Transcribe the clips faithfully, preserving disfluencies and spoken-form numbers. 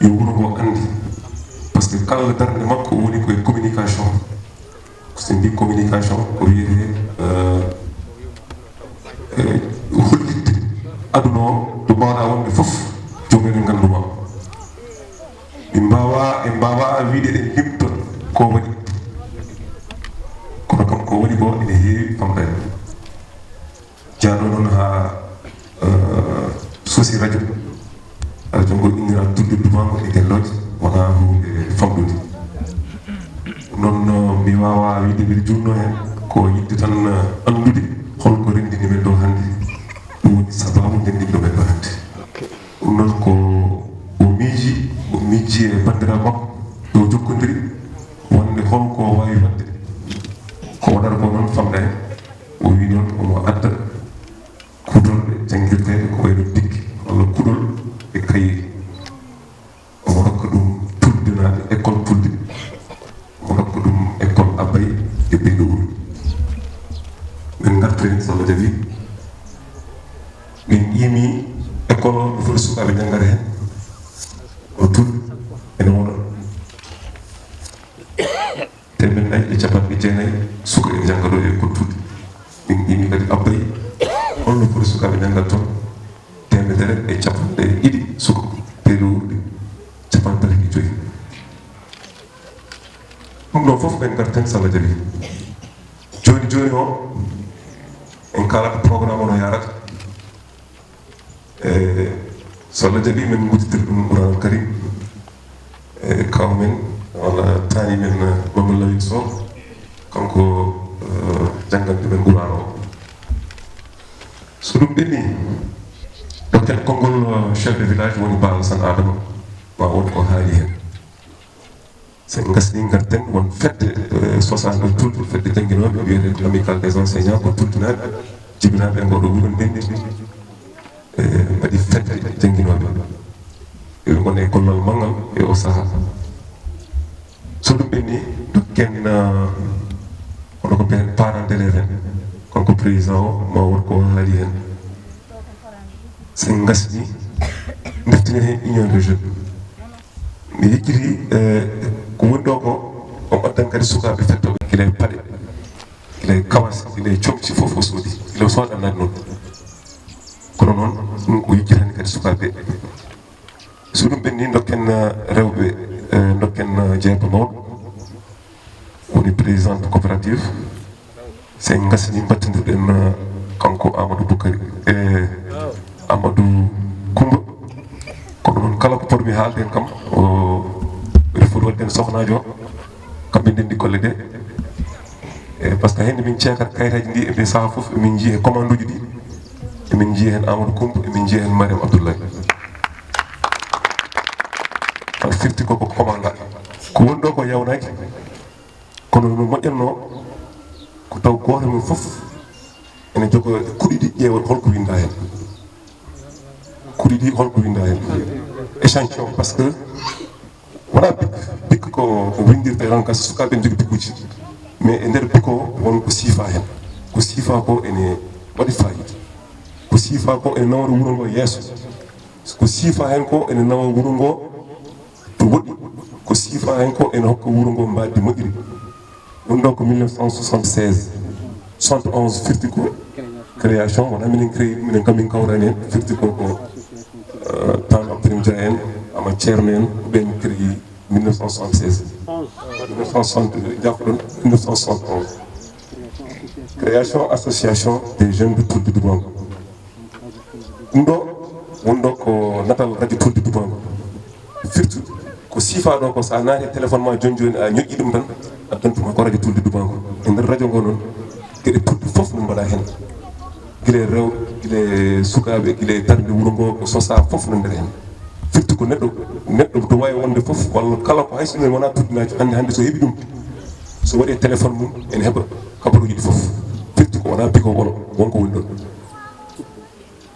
yo wuro ngo anndi. Par ce que kala darnde makko woni ko e communication. So en mbi communication, ko wiyetee, eh, eh, hollitde aduna o, ɗo mbaawɗaa wonde fof, joom en nganndu ma. Min mbaawa, en mbaawa wiide eɗen limta ko waɗi. Kono kam ko waɗi ko ene heewi famɗaani. Jaaɗo noon haa, eh, sosi radio. Radio ngo innira Tulde Dumango e Gelloje, wonaa huunde famɗude. Noon, eh, mi waawaa wiide mbiɗo juutnoo heen, ko yiɗde tan, eh, anndude hol ko renndini men ɗo hannde. Ɗum woni sabaabu ndenndinɗo men ɗo hannde. Ɗum noon ko o miiji, o miijii e banndiraaɓe makko, ɗo jokkondiri, wonde hol ko o waawi waɗde. Ko waɗata ko noon famɗaani. O wii noon omo adda kuutorɗe janngirteeɗe ko wayi no bikki walla kuɗol e kayeeji. Omo rokka ɗum Tulde naade, école Tulde. Omo rokka ɗum école Abbay e Beeɗo Wuro. Min ngarta heen, so Allah jaɓii. Min qiimi école o, no foti sukaaɓe janngata heen. O Tulde ene wona teemeɗɗe nayi e capanɗe jeenayi suka ene jannga ɗo e école Tulde. Min qiimi kadi Abbay, holno foti sukaaɓe njanngata toon? Teemedere e capanɗe ɗiɗi suka, peeɗo wuurɓe capanɗe tati e joyi. Ɗum ɗo fof ɓe ngarten so Allah jaɓi. Jooni jooni o, en kaalat programme o no yaarata. E so Allah jaɓi, men ngudditir ɗum Qur'an Karim. E kaw men, walla taani men, Mamadou Lamine Sow, kanko, eh, jannganto men Qur'an o. So ɗum ɓenni, dokken konngol, eh, chef de village woni Ba Alassane Adama, ma won ko haali heen. So en ngasnii, ngarten won fedde, eh, sosaangal Tulde, fedde jannginooɓe, wiyetee ko l'Amicale des enseignants, ko Tultinaaɓe, jibinaaɓe e ngoo ɗoo wuro ndee, eh, mbaɗi fedde jannginooɓe. Eɓe ngona e gollal manngal e oo sahaa. So ɗum ɓenni, dokken, eh, hono ko mbiyeten parent d'élève en, kanko président o, ma won ko o haali heen. So en ngasnii, ndeftinen heen union des jeunes. Mi yejjiti, eh, ko woni ɗo ko, o addan kadi sukaaɓe fettooɓe gila e paɗe, gila e kawas, gila e comci, fof o soodi, gila o soodannaade noon. Kono noon, ɗum ko yejjitani kadi sukaaɓe. So ɗum ɓenni, dokken, eh, rewɓe, eh, dokken, eh, jeeyaɓo mawɗo. Woni présidente coopérative. So en ngasnii, mbattindirɗen, eh, kanko Amadou Boukari e Amadou Coumba. Kono noon, kala ko potmi haalde heen kam, o, mbiɗa foti waɗde heen sohnaajo o. Kamɓe ndenndi golle ɗe. E, par ce que heen min ceekat kayitaaji ɗi e ɓe sahaa fof, emin njiya e commande uji ɗi. Emin njiya heen Amadou Coumba, emin njiya heen Mariam Abdoulaye. Firti ko, ko commandant. Ko woni ɗo ko yawnaaki. Kono no moƴƴatnoo, ko taw gooto men fof ene jogoo kuɗi ɗi, ƴeewa hol ko winndaa heen. Kuɗi ɗi hol ko winndaa heen. Échantillon, par ce que wonaa bik, bik ko, ko winndirtee tan, ka sukaaɓe ene njogii bikuuji. Mais e nder bik o, won ko siifaa heen. Ko siifaa ko ene waɗi faayiida. Ko siifaa ko ene nawra wuro ngo yeeso. Ko siifaa heen ko ene nawa wuro ngo to woɗɗi, ko siifaa heen ko ene hokka wuro ngo mbaadi moƴƴiri. Ɗum ɗo ko mille neuf cent soixante-seize, soixante-onze firti ko création, wonaa minen créé, minen kam min kawrani heen, firti ko, ko, euh, temps Abdourim Dia en, Ama Thierno en, ko ɓeen créé mille neuf cent soixante-seize. Mille neuf cent soixante, jaafoɗon, mille neuf cent soixante-onze. Création association des jeunes de Tulde Dumango. Ɗum ɗo, woni ɗo ko natal radio Tulde Dumango. Firti ko siifaa ɗo ko, so a naati e téléphone ma jooni jooni, a ñoƴƴi ɗum tan, addantuma ko radio Tulde Dumango. E nder radio ngo noon, geɗe Tulde fof no mbaɗa heen. Gila e rewɓe, gila e sukaaɓe, gila e darnde wuro ngo, ko sosaa fof no nder heen. Firti ko neɗɗo, neɗɗo to waawi wonde fof, walla kala ko hay so wonaa Tulde naati, hannde, hannde so heɓi ɗum, so waɗi e téléphone mum, ene heɓa kabaruuji ɗi fof. Firti ko wonaa biko wolo, wonko woni ɗon.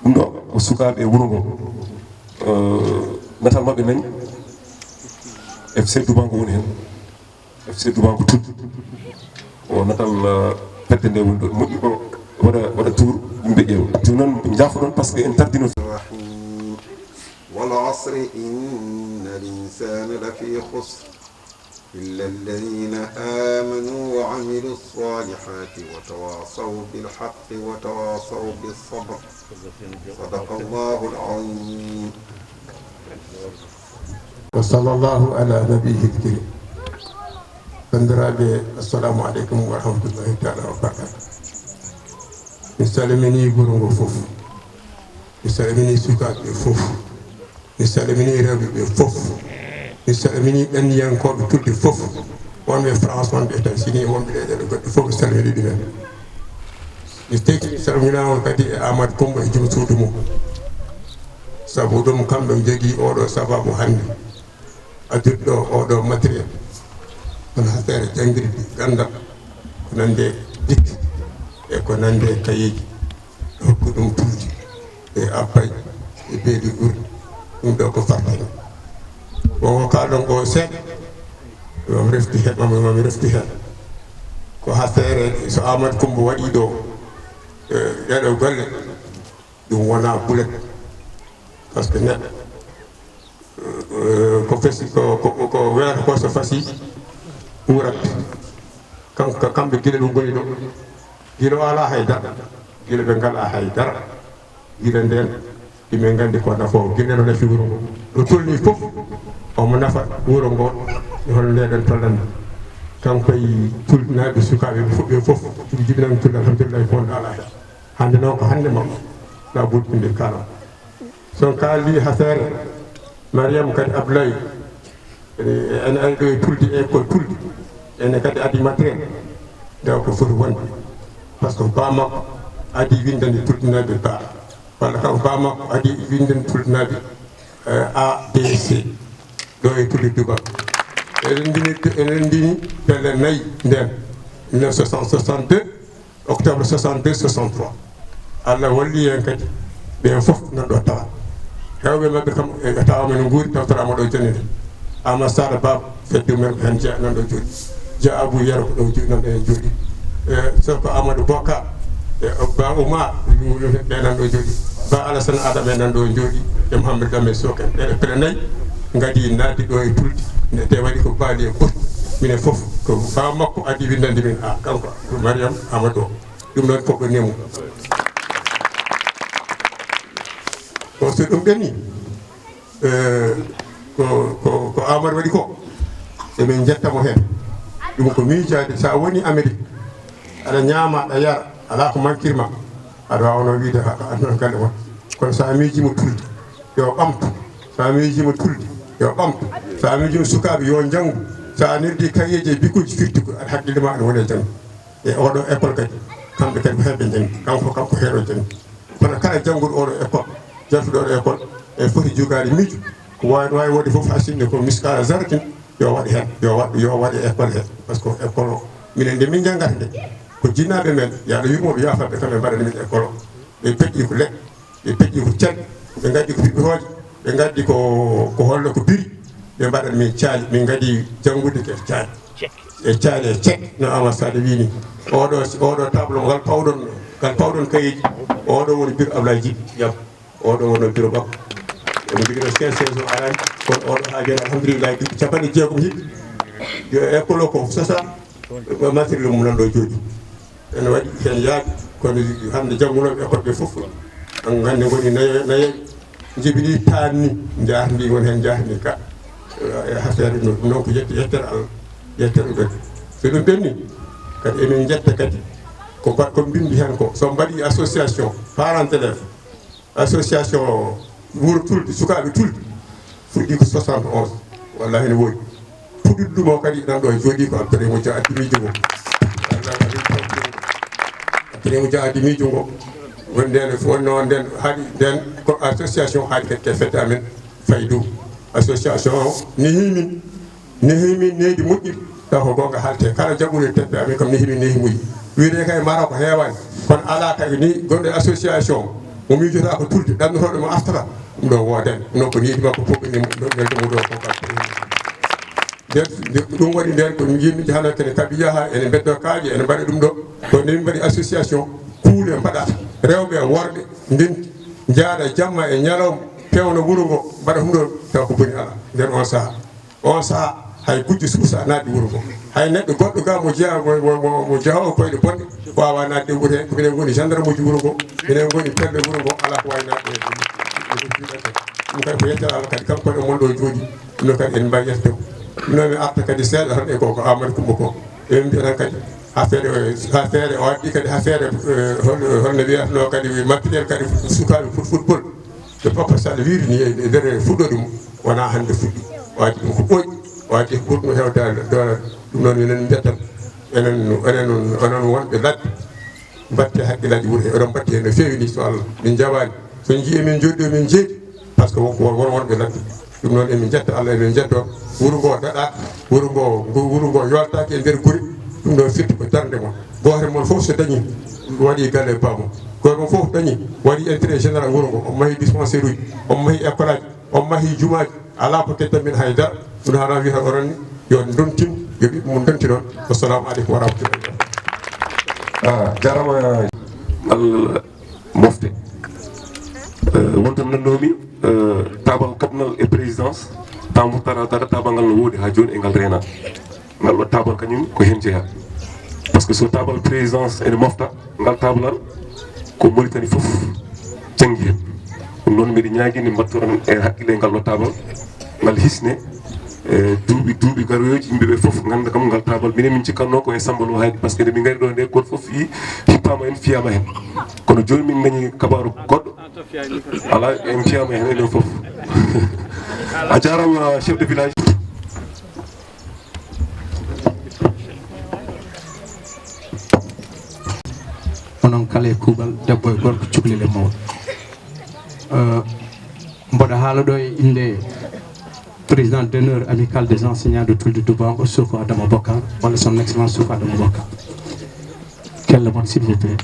Ɗum ɗo ko sukaaɓe wuro ngo, eh, natal maɓɓe nani, F C Dumango woni heen. F C Dumango Tulde. O natal, eh, fedde nde woni ɗo. Moƴƴi ko waɗa, waɗa tour, yimɓe ƴeewa. Jooni noon, jaafoɗon, par ce que en tardino. الرحيم. والعصر العصر إن الإنسان لفي خسر إلا الذين آمنوا وعملوا الصالحات وتواصوا بالحق وتواصوا بالصبر. صدق الله العظيم. وصلى الله على نبيه الكريم. Banndiraaɓe, assalamu aleykum wa rahmatullahi taala wa barakatuh. Mi salmini wuro ngo fof. Mi salmini sukaaɓe fof. Mi salmini rewɓe ɓe fof. Mi salmini ɓenniyankooɓe Tulde fof. Wonɓe France, wonɓe États-Unis, wonɓe leyɗeele goɗɗe fof, mi salmini ɗumen. Mi teki salminaama kadi e Amadou Koumba e jom suudu mum. Sabu ɗum, kamɓe njogii oɗo sababu hannde. Adduɗo oɗo matériel, kono affaire janngirde ganndal, ko nande dikki e ko nande kayeeji, hokku ɗum Tulde e Abbay e Beeli Guri, ɗum ɗo ko fartaŋŋe. Wonko kaalɗon ko seeɗa, mami refti heen, mami, mami refti heen. Ko affaire, so Amadou Koumba waɗi ɗo, eh, ɗeɗo golle, ɗum wona bulet. Parce que neɗɗo, eh, ko fesi, ko, ko, ko weeto ko so fasi ɓurat. Kanko, kamɓe gila ɗum ngoni ɗo. Gila o alaa hay dara. Gila ɓe ngalaa hay dara. Gila nden, emin nganndi ko nafoowo. Gila no nafi wuro ngo. Ɗo tolni fof, omo nafa wuro ngo. Hono ndeɗen tollanno. Kanko e Tulnaaɓe sukaaɓe ɓe fof, ɓe fof. Ɗum jibinani Tulde, alhamdulillahi, ko wonde alaa hen. Hannde noon ko hannde makko. Ɗa ɓurɗinde kala. So on kaali affaire Mariam kadi Abdoulaye, ene, ene ari ɗo e Tulde, e ko Tulde, ene kadi addi matériel, nde ko foti wonde. Par ce que ba makko addi windande Tulde naaɓe ba, walla kam ba makko addi windande Tulde naaɓe, eh, A D C, ɗo e Tulde Duba. Eɗen ndini, eɗen ndini pelle nayi nden, mille neuf cent soixante-deux, octobre soixante-deux, soixante-trois. Allah walli en kadi, ɓen fof nan ɗo tawa. Hewɓe maɓɓe kam, e tawa men nguuri, tawtoraama ɗo jonnde nde. Ama Sara Baba, fedde men ko heen jeya, nan ɗo jooɗi. Jeya Abou Yero ko ɗo jooɗi, nan ɗo heen jooɗi. E, Soko Amadou Boka, e, Ba Oumar, ɓe nan ɗo jooɗi. Ba Alassane Adama en nan ɗo jooɗi. E Mouhamed Dame Soken. Ɓeɗe pele nayi, ngadi naati ɗo e Tulde. Nde te waɗi ko baali e ɓotti. Minen fof, ko ba makko addi windande min. A, kanko, ko Mariam Amadou o. Ɗum noon ko ɗo nemu. Ko so ɗum ɓenni, eh, ko, ko, ko Amadou waɗi ko, emin njetta mo heen. Ɗum ko miijaade, so a woni Amérique, aɗa ñaama, aɗa yara, alaa ko mankirma, aɗa waawnoo wiyde ko a addan galle mon. Kono so a miijii mo Tulde, yo ɓamtu. So a miijii mo Tulde, yo ɓamtu. So a miijii mo sukaaɓe, yo njanngu. So a neldii kayeeji e bikuuji firti ko, aɗa hakkille ma aɗa woni e janngo. E oɗo école kadi, kamɓe kadi ko heen ɓe njanngi. Kanko, kanko heen o janngi. Kono kala jannguɗo oɗo école, jantuɗo oɗo école, e foti jogaade miijo, ko waawi, waawi waɗde fof haa sinno ko miskala zarratin, yo waɗ heen, yo waɗ, yo waɗ e école heen. Par ce que école o, minen nde min njanngata nde, ko jinnaaɓe men, yo Allah yurmo ɓe, yaafa ɓe, kamɓe mbaɗani min école o. Ɓe peƴƴi ko leɗɗe, ɓe peƴƴi ko cenɗe, ɓe ngaddi ko piɓɓitooje, ɓe ngaddi ko, ko holno ko biri, ɓe mbaɗani min caali, min ngadi janngude ko e caali. E caali e cek, no Amadou Sade wii ni. Oɗo, oɗo tableau ngal pawɗon, ngal pawɗon kayeeji, oɗo woni bureau Ablaye Djiby Diab. Oɗo wonno bureau makko. Omo jogino siège, siège o arani, kono oɗo haa jooni, alhamdulillahi, duuɓi capanɗe jeegom hiɓe. Yo école o ko sosa, matériel mum nan ɗo jooɗi. Ene waɗi heen yaaɓe, kono hannde janngunooɓe école ɓe fof, hannde ngoni nayo, nayo, njibini taanni, njaarndi, won heen njaarndi ka, e affaire ɗum, ɗum noon ko yette, yettere Allah, yettere ɗum kadi. So ɗum ɓenni, kadi emin njetta kadi, ko mbaɗ-, ko mbinndi heen ko, so mbaɗi association parents d'élèves, association wuro Tulde, sukaaɓe Tulde, fuɗɗi ko soixante et onze. Wallahi ne woodi. Puɗɗiɗo ɗum o kadi nan ɗo jooɗi ko Abdourahim Dia addi miijo ngo. Abdourahim Dia addi miijo ngo. Woni nden, wonno nden, haɗi nden ko association haɗi kadi ke fedde amen Faydu. Association o nehi min, nehi min nehdi moƴƴi. Taw ko goonga haalte, kala jaɓuɗo e teppe amen kam nehi min nehi moƴƴi. Wiyde kay mara ko heewani, kono alaa kay ni gonɗo e association mo miijota ko Tulde, ɗannotooɗo mo aftata, ɗum ɗo woodani. Ɗum noon ko nehdi makko fof ɓe nehdi mo ɗo ko kam. Nden, ɗum waɗi nden ko yimɓe jahano kene kaɓi yaha, ene mbeddo kaaƴe, ene mbaɗa ɗum ɗo. Ko nde min mbaɗi association, kuule mbaɗata, rewɓe e worɓe ndenti, njaada jamma e ñalawma, pewna wuro ngo, mbaɗa hunde, taw ko boni alaa nder on sahaa. On sahaa, hay gujjo suusa naatde wuro ngo. Hay neɗɗo goɗɗo ga mo jeya, mo, mo, mo, mo jehoowo koyɗe bonɗe, waawa naatde wuro heen. Ko minen ngoni gendarme uji wuro ngo, minen ngoni pelle wuro ngo, alaa ko waawi naatde heen. Ɗum kadi ko yettere Allah kadi, kanko kadi omon ɗo jooɗi. Ɗum ɗo kadi en mbawi yettude mo. Ɗum noon mi arta kadi seeɗa tan e ko, ko Amadou Coumba ko. Emin mbiya tan kadi, affaire, affaire o addi kadi affaire, eh, hol-, holno wiyatno kadi matériel kadi sukaaɓe foot-, football. Ɓe Papa Sall wiiri ni e nder fuɗɗoode mum, wonaa hannde fuɗɗi. O addi ɗum ko ɓooyi, o addi ko ɓurɗo heewde doole. Ɗum noon minen mbiyat tan, enen, enen, onon wonɓe ladde, mbaɗte hakkillaaji wuro he, oɗon mbaɗti heen no feewi ni, so Allah. Min njaɓaani. So en njiyii min njooɗi ɗo, min njeeɗi, par ce que won, won, won wonɓe ladde. Ɗum noon emin njetta Allah, emin njettoo. Wuro ngo daɗaaka, wuro ngo, ngo, wuro ngo yoltaaki e nder gure. Ɗum ɗo firti ko darnde mon. Gooto e mon fof so dañii, waɗi galle baa mum. Gooto mon fof dañii, waɗi intérêt général wuro ngo. On mahi dispensaire uji, on mahi école aji, on mahi jumaaji. Alaa ko kettan min hay dara. Ɗum haɗa wiyata onon ni, yo ndontin, yo ɓiɓɓe mum ndonti ɗon. Wassalamu aleykum wa rahmatullahi. Ah, jarama. Ngal mofte. Eh, wonto mi nannomi, eh, taabal kaɓnal e présidence, tawa mbottata dara, taabal ngal no woodi haa jooni e ngal reena. Ngal ɗo taabal kañum ko heen jeyaa. Par ce que so taabal présidence ene mofta, ngal taabal ko Mauritanie fof janngi heen. Ɗum noon mbiɗa ñaagii nde mbattoɗon e hakkille ngal ɗo taabal, ngal hisne, e duuɓi, duuɓi garooji, yimɓe ɓe fof ngannda kam ngal taabal. Minen min cikkatnoo ko e Samba Lo haydi, par ce que nde min ngari ɗo nde, gooto fof yii hippaama heen, fiyaama heen. Kono jooni min ndañi kabaaru goɗɗo. Alaa, en fiyaama heen enen fof. A jaaraama, chef de village. Onon kala e kuuɓal, debbo e gorko, cukalel e mawɗo. Euh, mboɗo haala ɗo e innde président d'honneur Amicale des enseignants de Tulde Doubango, Soko Adama Bokar, walla son excellence Soko Adama Bokar. Kelle mon, s'il vous plaît.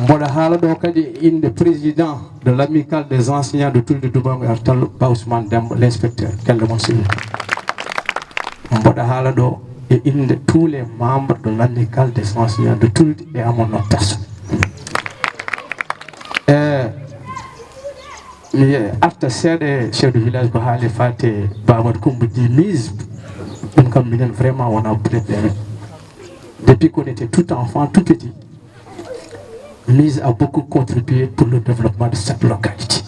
Mboɗo haala ɗo kadi e innde président de l'Amicale des enseignants de Tulde Doubango Ertal, Ba Ousmane Demba, l'inspecteur. Kelle mon, s'il vous plaît. Mboɗo haala ɗo e innde tous les membres de l'Amicale des enseignants de Tulde et à mon nom personnel. Eh, mi arta seeɗa e chef de village ko haali faate Ba Amadou Coumba Di mise. Ɗum kam minen vraiment wona préféré. Depuis qu'on était tout enfant, tout petit, Mise a beaucoup contribué pour le développement de cette localité.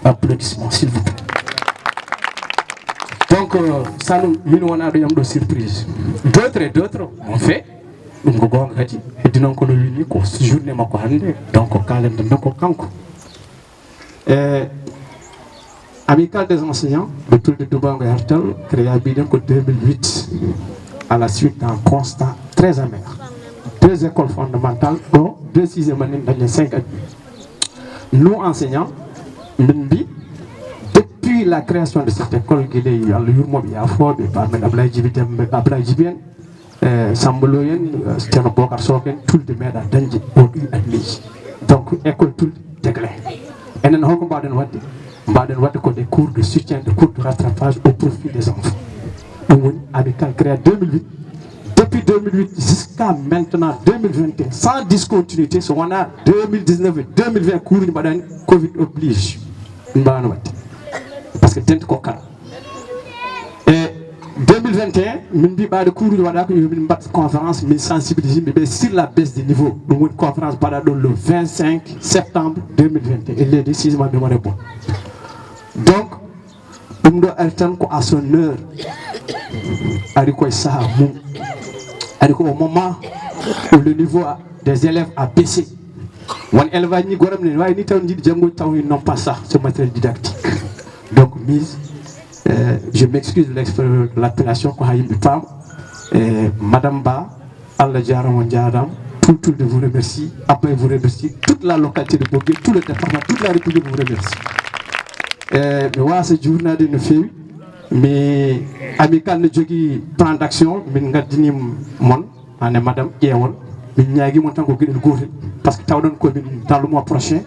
Applaudissements, s'il vous plaît. Donc, euh, ça, nous, min wona ɗo yam ɗo surprise. D'autres et d'autres ont fait. Ɗum ko goonga kadi. Heddi noon kono wini ko journée makko hannde. Donc, ko kaalenden ɗo ko kanko. Eh, Amicale des enseignants de Tulde Doubango Ertal, créé mbiɗen ko deux mille huit, à la suite d'un constat très amer. Deux écoles fondamentales, ɗo deux sixième année, dañen cinq admis. Nous, enseignants, min mbi, depuis la création de cette école, gila e Allah yurmoɓe, yafooɓe, Ba men Ablaye Djibi Demba, Ablaye Djibi en, eh, Samba Lo en, eh, Ceerno Bocar Sock en, Tulde meeɗa dañde o ɗi admis. Donc, école Tulde déclin. Enen, holko mbaɗen waɗde? Mbaɗen waɗde ko des cours de soutien, des cours de rattrapage au profit des enfants. Ɗum woni Amicale créée deux mille huit. Depuis deux mille huit jusqu'à maintenant deux mille vingt et un, sans discontinuité, so wonaa deux mille dix-neuf et deux mille vingt, cours uji mbaɗani, covid oblige. Min mbaawano waɗde. Par ce que dente ko kala. E deux mille vingt et un, min mbi ɓaade cours uji waɗaaka, yo min mbaɗ conférence, min sensibilise yimɓe ɓe sur la baisse de niveau. Ɗum woni conférence mbaɗa ɗo le vingt-cinq septembre deux mille vingt et un, e leydi, si ma mémoire est bonne. Donc, ɗum ɗo ari tan ko à son heure. Ari koye saha mum. Ari ko au moment où le niveau des élèves a baissé. Won élève aji ni goram ne wawi ni taw jiɗi janngo taw ils n'ont pas ça, ce matériel didactique. Donc, mise, euh, je m'excuse de l'expr-, de l'appellation, ko ha yimɓe paam. Eh, Madame Ba, Allah jaarama, on jaarama. Tout, tout le vous remercie. Abba vous remercie. Toute la localité de Bogué, tout le département, toute la République vous remercie. Eh, mi wasa jurnade no feewi. Mi Amicale no jogii plan d'action, min ngaddini mon. An e madame, ƴeewon, min ñaagii mon tan ko geɗel gootel, par ce que tawɗon ko min dans le mois prochain,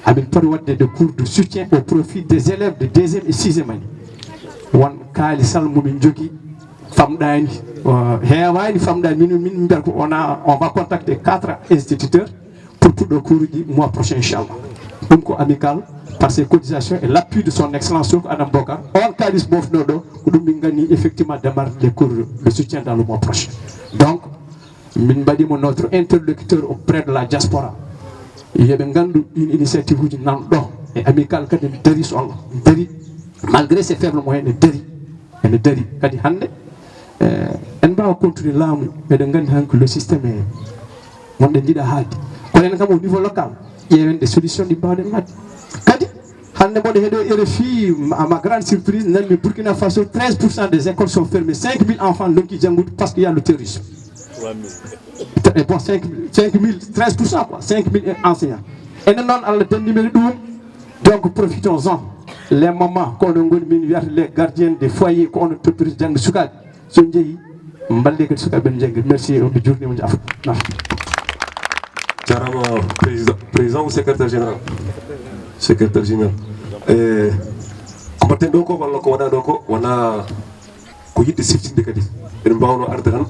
amin poti waɗde des cours de soutien au profit des élèves de deuxième et sixième année. Won kaalisal mo min njogii, famɗaani, euh, heewaani, famɗaani. Min, min mbiyata ko on a, on va contacter quatre instituteurs pour puɗɗo cours uji mois prochain, inchallah. Ɗum ko Amicale par ses cotisations et l'appui de son excellence Sonko Adam Bokar, on kaalis mofno ɗo, ko ɗum min ganni effectivement démarrer les cours de soutien dans le mois prochain. Donc, min mbaɗimo notre interlocuteur auprès de la diaspora. Yoɓe ngandu ɗin initiative uji nan ɗo e amical kadi ne dari so Allah, ne dari, malgré ses faibles moyens, ne dari. Ene dari kadi hannde, eh, en mbaawa contrôler laamu, eɗen nganndi hanki le système e wonɗen jiɗa haalde. Kono en kam au niveau local, ƴeewen ɗe solution ɗi mbaawɗen waɗde. Kadi hannde mboɗo heɗo R F I, à ma grande surprise, nanmi Burkina Faso, treize pour cent des écoles sont fermées, cinq mille enfants ndonki janngude parce qu'il y a le terrorisme. Et bon, cinq mille, cinq mille, treize pour cent quoi, cinq mille enseignants. Enen noon Allah danndi men ɗum. Donc profitons-en. Les mamans, ko onon ngoni, min wiyata les gardiens de foyer, ko onon tottori jangde sukaaɓe. So on jeeyi, mballe kadi sukaaɓe ɓen jangga. Merci, on mi juurniima, on jaafa. Merci. Jarama président, président ou secrétaire général? Secrétaire général. E ko mbatten ɗo ko walla ko waɗa ɗo ko wona ko yiɗde siftinde kadi. Eɗen mbawno arde tan,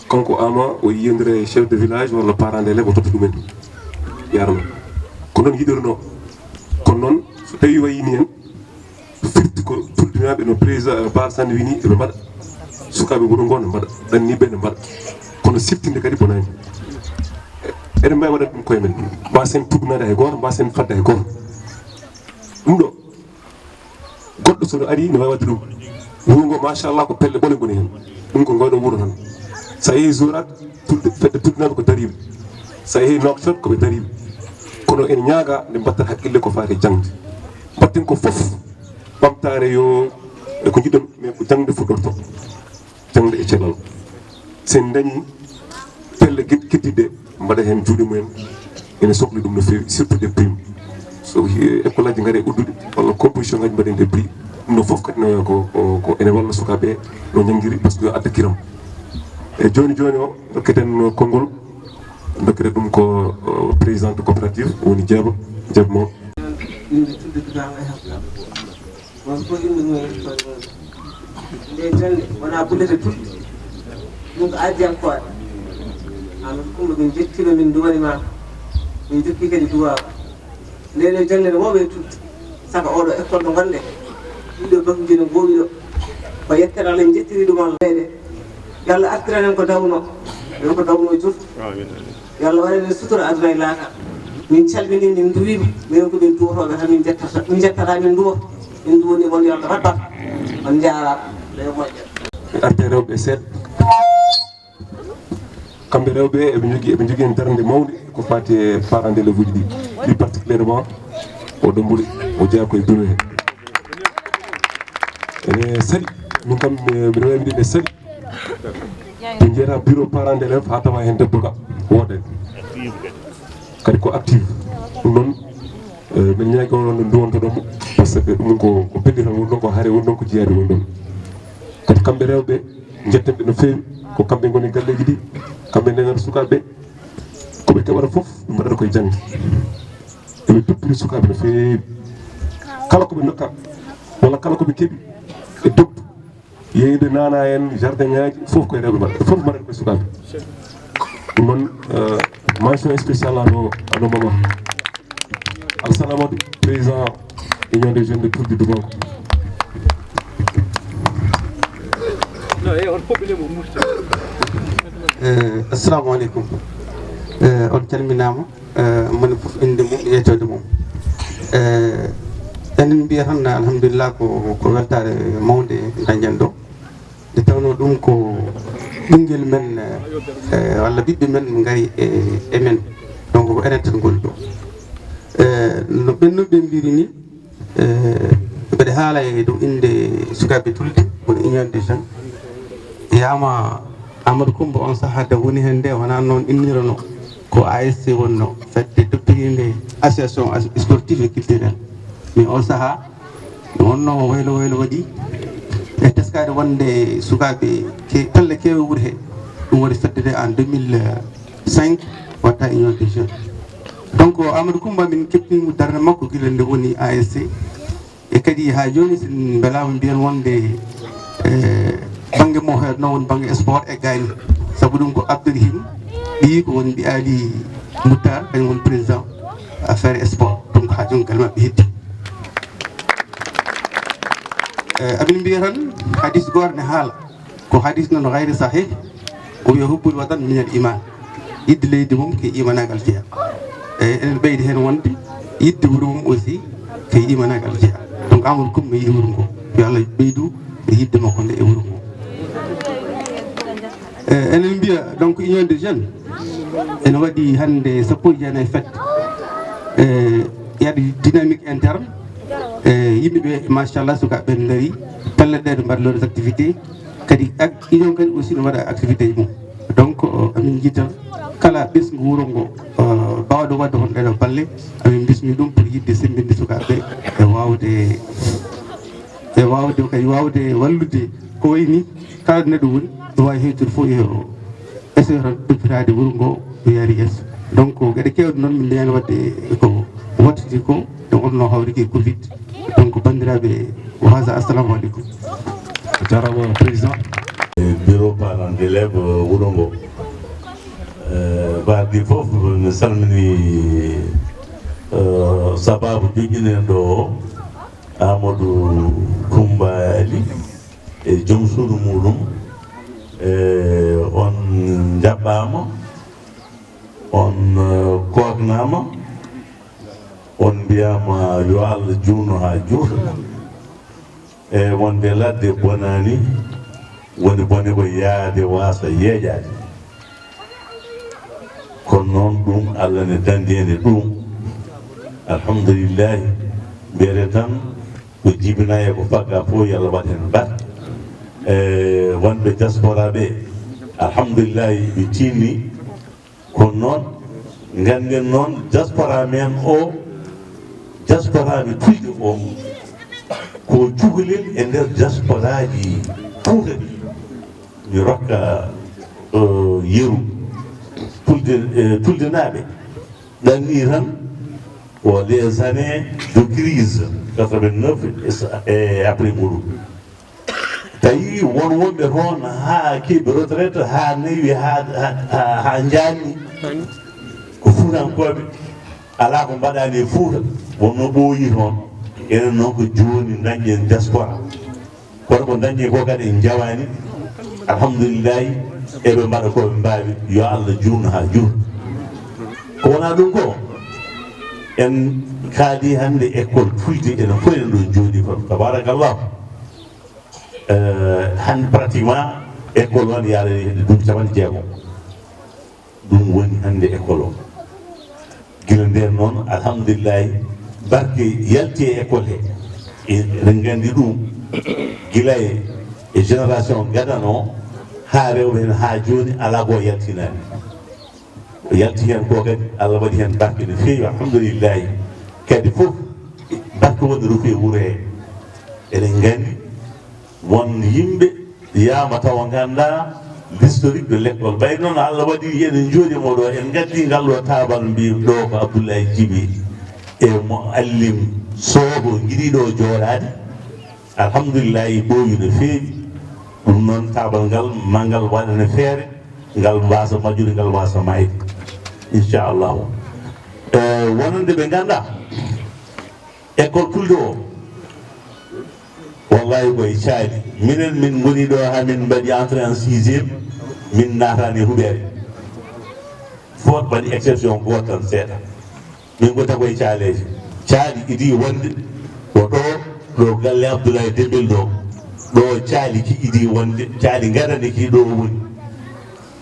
kanko Ama o yiyondira e chef de village walla parent d'élève o totta ɗumen yarno. Ko noon yiɗirno. Kono noon so tawi wayini en firti ko tuldunaɓe no président Baal Sane wini eɓe mbaɗa. Sukaɓe wuuro ngo ne mbaɗa, ɗanniɓe ne mbaɗa. Kono siftinde kadi bonani. Eɗen mbawi waɗande ɗum koye men. Mbasen tugnade hay goto, mbasen fadde hay goto. Ɗum ɗo goɗɗo so ari ne wawi wadde ɗum. Wuro ngo machallah ko pelle ɓole goni hen. Ɗum ko ngoɗo wuro tan. Sa yeehi Zorat, fedde tuldunaɓe ko dariɓe. Sa yeehi Nouakchott koɓe dariɓe. Kono en ñaaga nde mbatten haqqille ko fati jangde. Mbatten ko fof ɓamtare yo e ko jiɗɗon, mais ko jangde fuɗɗorto. Jangde e cellal. Sen dañi pelle keddiɗe mbaɗa heen juuɗe mumen. Ene sokli ɗum no feewi, surtout des primes. So école aji ngare uddude walla composition ngaji mbaɗen des prix, ɗum ɗo fof kadi no ko ko ene walla sukaaɓe no ñanngiri, parce que yo adda kiram. E jooni jooni o, ndokketen konngol, ndokketen ɗum ko présidente coopérative woni Jeeba. Jeeba mo. Yimɓe tudde dudaama e hakka. Won fof yimɓe mumen. Nde jannde wonaa bulete tulde. Ɗum ko aadiyankooɓe. Amadou Coumba, min njettiima, min nduwaniima. Min njokki kadi duwaaw. Nde ɗo jannde ne woowee tulde. Saka oɗo école ɗo ngonɗen. Ɗiɗo bakkuji no ngoowi ɗo. Ko yettere Allah en njettiri ɗum Allah meɗen. Yo Allah artiran en ko dawno. Yo ko dawno jur. Yo Allah waɗan en sutura aduna e laakara. Min calminii, min nduwiima, minen ko min duwotooɓe tan, min njettata, min njettata, min nduwoto. Min nduwanii mon, yo Allah waɗ barka. On njaaraama. Yo moƴƴere. Arte rewɓe seeɗa. Kamɓe rewɓe eɓe njogii, eɓe njogii heen darnde mawnde ko faati e parents d'élèves uji ɗi, plus particulièrement o Domburi, o jeyaa ko e bureau he. Ene saɗi, min kam mbiɗo wawi wiide ene saɗi. Ɓe njeyata bureau parent d'élève haa tawa heen debbo ga wooda. Kadi ko active. Ɗum noon, eh, min ñaagi on no nduwontoɗon mo, par ce que ɗum ko ko pellital woni ɗon, ko hare woni ɗon, ko jeyaade woni ɗon. Kadi kamɓe rewɓe njetten ɓe no feewi, ko kamɓe ngoni galleeji ɗi, kamɓe ndewata sukaaɓe ɓe, ko ɓe keɓata fof ɓe mbaɗata koye jannde. Eɓe toppiri sukaaɓe no feewi. Kala ko ɓe ndokka walla kala ko ɓe keɓi e dogdu, yeeyde naana en, jardin ŋaaji, fof koye rewɓe mbaɗata, fof mbaɗata koye sukaaɓe. Ɗum noon, eh, mention spéciale à nos, à nos mamans. Alsana Amadou, président Union des jeunes de Tourdi Dubanko. Eh, assalamu aleykum. Eh, on calminaama, eh, moni fof innde mum, yettoode mum. Eh, enen mbiya tan, alhamdulillah, ko, ko weltaare mawnde dañen ɗo. Nde tawnoo ɗum ko ɓinngel men, eh, walla ɓiɓɓe men ngari e, e men. Donc ko enen tan ngoni ɗo. Eh, no ɓennuɓe mbiri ni, eh, mbeɗa haala e dow innde sukaaɓe Tulde, woni Union des jeunes. Yama Amadou Coumba on sahaa da woni heen nde, wonaa noon innirano, ko A S C wonno, fedde toppitiinde association as-, sportive et culturelle. Mais on sahaa, ɗum wonnoo waylo waylo waɗi e teskaade wonde sukaaɓe ke-, pelle keewe wuro he. Ɗum waɗi fedde nde en deux mille cinq, watta Union des jeunes. Donc Amadou Coumba, min keɓtini darnde makko gila nde woni A S C. E kadi haa jooni, so en mbelaama mbiyen wonde, eh, bannge mo heedno woni bannge sport e gayni. Sabu ɗum ko Abdourahim ɓiyi ko woni mbiyaali Moutar, kañum woni président affaire sport. Donc haa jooni galle maɓɓe heddi. Eh, amin mbiya tan, hadis goto ne haala, ko hadis noon gayri sahih, o wiya hubbul watan min al iman. Yidde leydi mum ko imanaagal jeya. Eyi, eɗen ɓeydi heen wonde yidde wuro mum aussi ko imanaagal jeya. Donc Amadou Coumba yiɗi wuro ngo, yo Allah ɓeydu yidde makko nde e wuro ngo. Eh, eɗen mbiya donc Union des Jeunes ene waɗi hannde sappo e jeenayi fête. Eh, il y a des dynamiques internes. Eh, yimɓe ɓe, machallah, sukaaɓe ɓe ndarii, pellet ɗe ne mbaɗa leurs activités. Kadi ak-, Union kadi aussi ne waɗa activité ji mum. Donc, eh, amin njiɗi tan kala ɓesngu wuro ngo, eh, baawɗo waɗde hono ɗeɗo balle, amin mbismi ɗum pour yiɗde semmbinde sukaaɓe ɓe e waawde, e waawde kadi waawde wallude ko wayi ni kala ɗo neɗɗo woni, ɗo waawi hewtude fof yo essayer tan toppitaade wuro ngo, o yaari yeeso. Donc ko geɗe keewɗe noon min ndeyani waɗde ko wattidi ko, e wonno hawri ke covid. Donc banndiraaɓe, o haasa, assalamu aleykum. Jarama président. E bureau parent d'élève, euh, wuro ngo. Euh, mbaadi fof, mi salmini, euh, sababu joƴƴinen ɗo o, Amadou Coumba Ali, e joom suudu muɗum. E on njaɓɓaama, on, euh, kooknaama, on mbiyaama yo Allah juutnu haa juuta. E wonde ladde bonaani, woni bone ko yaade waasa yeeƴaade. Kono noon ɗum Allah ne danndi en e ɗum. Alhamdulillahi, mbiyete tan ko jibina e ko fagga fof, yo Allah waɗ heen barke. E wonɓe diaspora ɓe, alhamdulillahi, ɓe tiinni. Kono noon, ngannden noon, diaspora men o, diaspora mi Fulɓe o, ko cukalel e nder diasporaaji Fuuta ɗi. Mi rokka, eh, yeru Fulde, eh, Fuldenaaɓe. Ɗanni tan ko les années de crise, quatre-vingt-neuf e sa-, e après muɗum. Tawi won wonɓe toon haa keɓi retraite, haa newi, haa, haa, haa, haa njaanni. Ko Fuutankooɓe, alaa ko mbaɗaani e Fuuta, wonno ɓooyi toon. Enen noon ko jooni dañƴen diaspora. Kono ko dañƴen ko kadi en njawaani. Alhamdulillahi, eɓe mbaɗa ko ɓe mbaawi. Yo Allah juutnu haa juuta. Ko wonaa ɗum ko, en kaali hannde école Fulde, enen fof enen ɗo jooɗi fof. Tabarakallah. Eh, hannde pratiquement école o ne yaara e duuɓi capanɗe jeegom. Ɗum woni hannde école o. Gila ndeen noon, alhamdulillahi, barke yalti e école he. E-, eɗen nganndi ɗum, gila e, e génération gadano haa rewɓe heen haa jooni, alaa ko yaltinaani. O yalti heen ko kadi, Allah waɗi heen barke no feewi, alhamdulillahi. Kadi fof, barke woni rufi e wuro he. Eɗen nganndi, won yimɓe yaama tawa nganndaa l'historique de l'école. Ɓay noon Allah waɗi eɗen njooɗi mo ɗo, en ngaddi ngal ɗo taabal, mbi ɗo ko Abdoulaye Djiby e mo Allim Sow njiɗi ɗo jooɗaade. Alhamdulillahi, ɓooyi no feewi. Ɗum noon, taabal ngal, ma ngal waɗane feere, ngal waasa majjude, ngal waasa maayde. Inchallahu. Eh, wonande ɓe nganndaa, école Fulde o, wallahi koye caali. Minen, min ngoni ɗo, haa min mbaɗi entrée en sixième, min naataani e huɓeere. Fof waɗi exception gooto tan seeɗa. Min ngoni tan koye caaleeje. Caali idii wonde ko ɗo, ɗo galle Abdoulaye Dembel ɗo. Ɗo caali ki idii wonde, caali ngadani ki ɗo woni.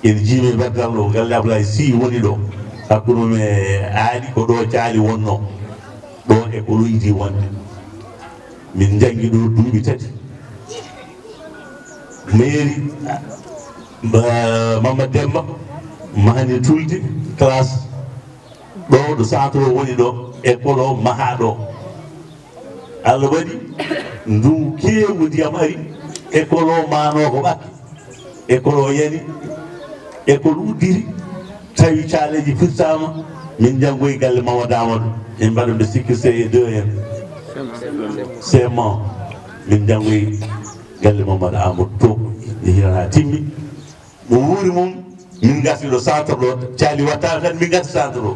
Ene jiimi e battal ɗo, galle Ablaye Sy woni ɗo. Hakkunde mum e Aali ko ɗo caali wonno. Ɗo école o yiɗi wonde. Min njanngi ɗo duuɓi tati. Mairie, ba-, Mamma Demba, mahani Tulde, classe. Ɗo, ɗo centre o woni ɗo, école o mahaa ɗo. Allah waɗi ndu keewu ndiyam ari, école o maano ko ɓakke. École o yani, école udditi, tawi caaleeji firtaama, min njanngoyi galle Mamadou Amadou. En mbaɗa mbe sikki C E deux en. C M un. Min njanngoyi galle Mamadou Amadou to, nde hira haa timmi. Mo wuuri mum, min ngarti ɗo centre ɗo, caali wattaaka tan, min ngarti centre ɗo.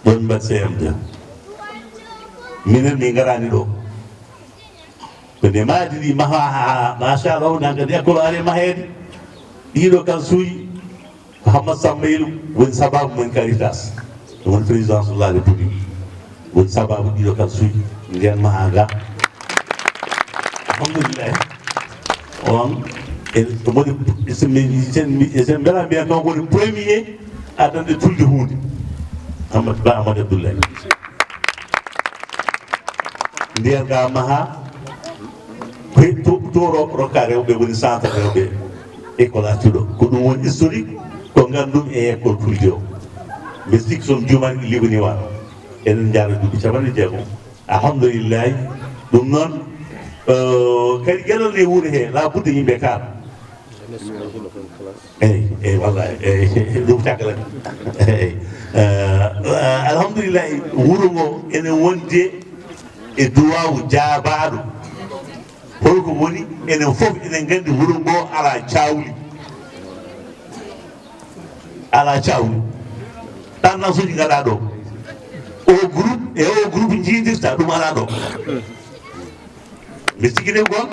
Ɗon min mbaɗi C M deux. Minen min ngaraani ɗo. Ko nde maadi ndi maha, ha, machallah, nan kadi école ari maheede. Ɗiɗo kalsuuji, Mouhammad Samba Yelu woni sababu men Caritas. Woni présidence de la République. Woni sababu ɗiɗo kalsuuji, nden maha ga. Alhamdulillah. On, e, woni, sen mbela mbiya kanko woni premier adanɗe tulde hunde. Amadou Ba, Amadou Abdoulaye. Ndiyan ga maha, ko he to, to ro-, rokka rewɓe woni centre rewɓe école accuɗo. Ko ɗum woni historique, ko ngandum e école tulde o. Mbe sikki son jumani ligoni wa. Enen njaara duuɓi capanɗe jeegom. Alhamdulillahi. Ɗum noon, eh, kadi geɗal ne wuuri he, la budde yimɓe kaal. Eyi, eyi, wallahi, eyi, ɗum caggal. Eyi. Eh, eh, alhamdulillahi, wuro ngo ene wonde e duwawu jaabaɗo. Holko woni? Enen fof enen nganndi wuro ngo alaa cawli. Alaa cawli. Tendance uji ngaɗa ɗo. O groupe e o groupe njiidirta, ɗum alaa ɗo. Mbe sikki ɗen kon?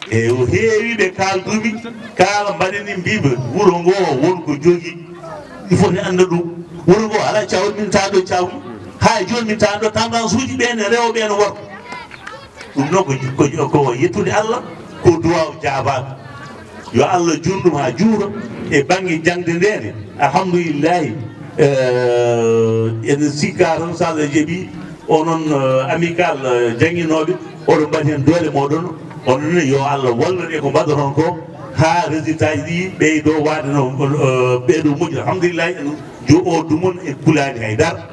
E o heewi ɓe kaalduɓe, kaala mbaɗani mbiɓe wuro ngo won ko jogi. Il faut ne annda ɗum. Wuro ngo alaa cawli, min taa ɗo cawli. Haa jooni min taa ɗo tendance uji ɓe ne rewo, ɓe ne worko. Ɗum noon ko, ko, ko yettude Allah, ko duwaaw jaabaaka. Yo Allah juutnu ɗum haa juura e bannge jaŋde nde ne. Alhamdulillahi, eh, eɗen sikka tan so Allah jaɓi, onon, eh, amical, eh, jannginooɓe, oɗon mbaɗi heen doole mooɗon. Onon ne, yo Allah wallu en e ko mbaɗoton ko, haa résultat ji ɗi ɓeydo waade no, eh, ɓeydo moƴƴude. Alhamdulillahi, en jo o dumon e kulaani hay dara.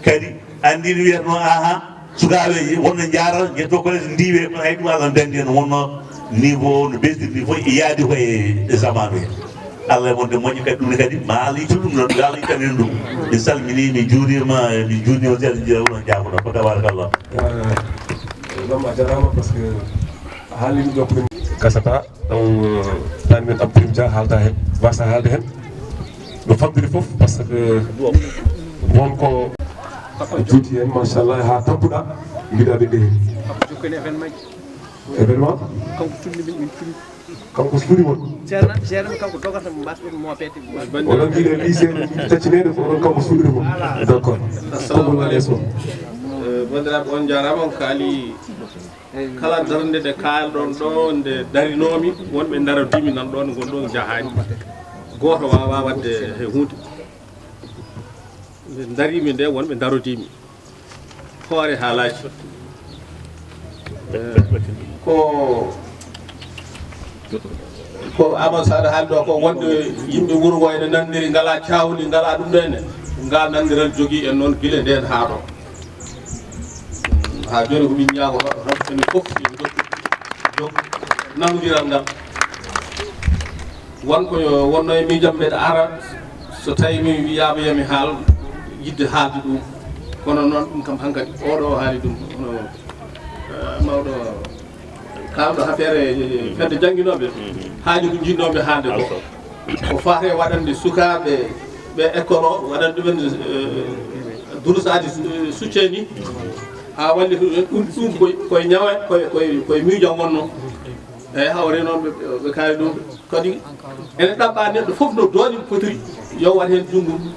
Kadi, anndi no wiyatnoo, aha, sukaaɓe wonno njaara, njetto ko ndiwe, kono hay ɗum Allah dandi en wonno niveau no ɓesdiri ni fof e yaadi ko e, e zamanu he. Allah e wonde moƴƴo kadi ɗum ne kadi ma Allah ittu ɗum noon, yo Allah ittan en ɗum. Mi salmini, mi juurima, mi juurnima seeɗa, jiya wona jaafoɗa ko tabarakallah. Eh, Lam a jarama parce que haalima ɗo premier. Gasata taw, eh, tan men Abdou Dia haalda hen, wasa haalde hen. No famɗiri fof, par ce que won ko a juuti heen, machallah, haa tappuɗa, mbiɗa ɓe ndehi. Jokkani événement ji. Événement? Kanko tunni min, min tunni. Kanko suuri mon. Seerna, seerna kanko dogata mo mbasɗo mo pete. Oɗon mbiɗa lycée, taccineede ko oɗon kanko suuri mon. D'accord. Assalamu aleykum. Eh, bandiraɓe, on jarama, on kaali kala darnde nde kaalɗon ɗo, nde darinoomi, wonɓe ndarodimi nan ɗon, ngon ɗon jahaani. Gooto waawaa waɗde he huunde. Nde darimi nde, wonɓe ndarodimi. Hoore haalaaji. Eh, ko, ko Amadou Sadio haali ɗo, ko wonde yimɓe wuro ngo ene nanndiri, ngalaa caawli, ngalaa ɗum ɗo ene. Ngal nanndiral jogii en noon gila ndeen haa ɗo. Haa jooni ko min ñaagoto tan, enen fof yo min ndokku jok nanondiral ngal. Won ko yo wonno e miijam mbeɗa ara, so tawi mi wiyaama yo mi haal, yiɗde haalde ɗum. Kono noon ɗum kam hankadi, oɗo o haali ɗum, hono, eh, mawɗo kaalɗo affaire e fedde jannginooɓe, haaju ko njiɗnooɓe haalde ko. Ko faati e waɗande sukaaɓe ɓe école o, waɗande ɗumen, eh, durusaaji, eh, succee ni. Haa walli ɗum, ɗum koye, koye ñawa, koye, koye, koye miijo wonno. Eeyi, hawre noon ɓe, ɓe kaali ɗum. Kadi ene ɗaɓɓa neɗɗo fof no doole fotiri, yo waɗ heen junngo mum.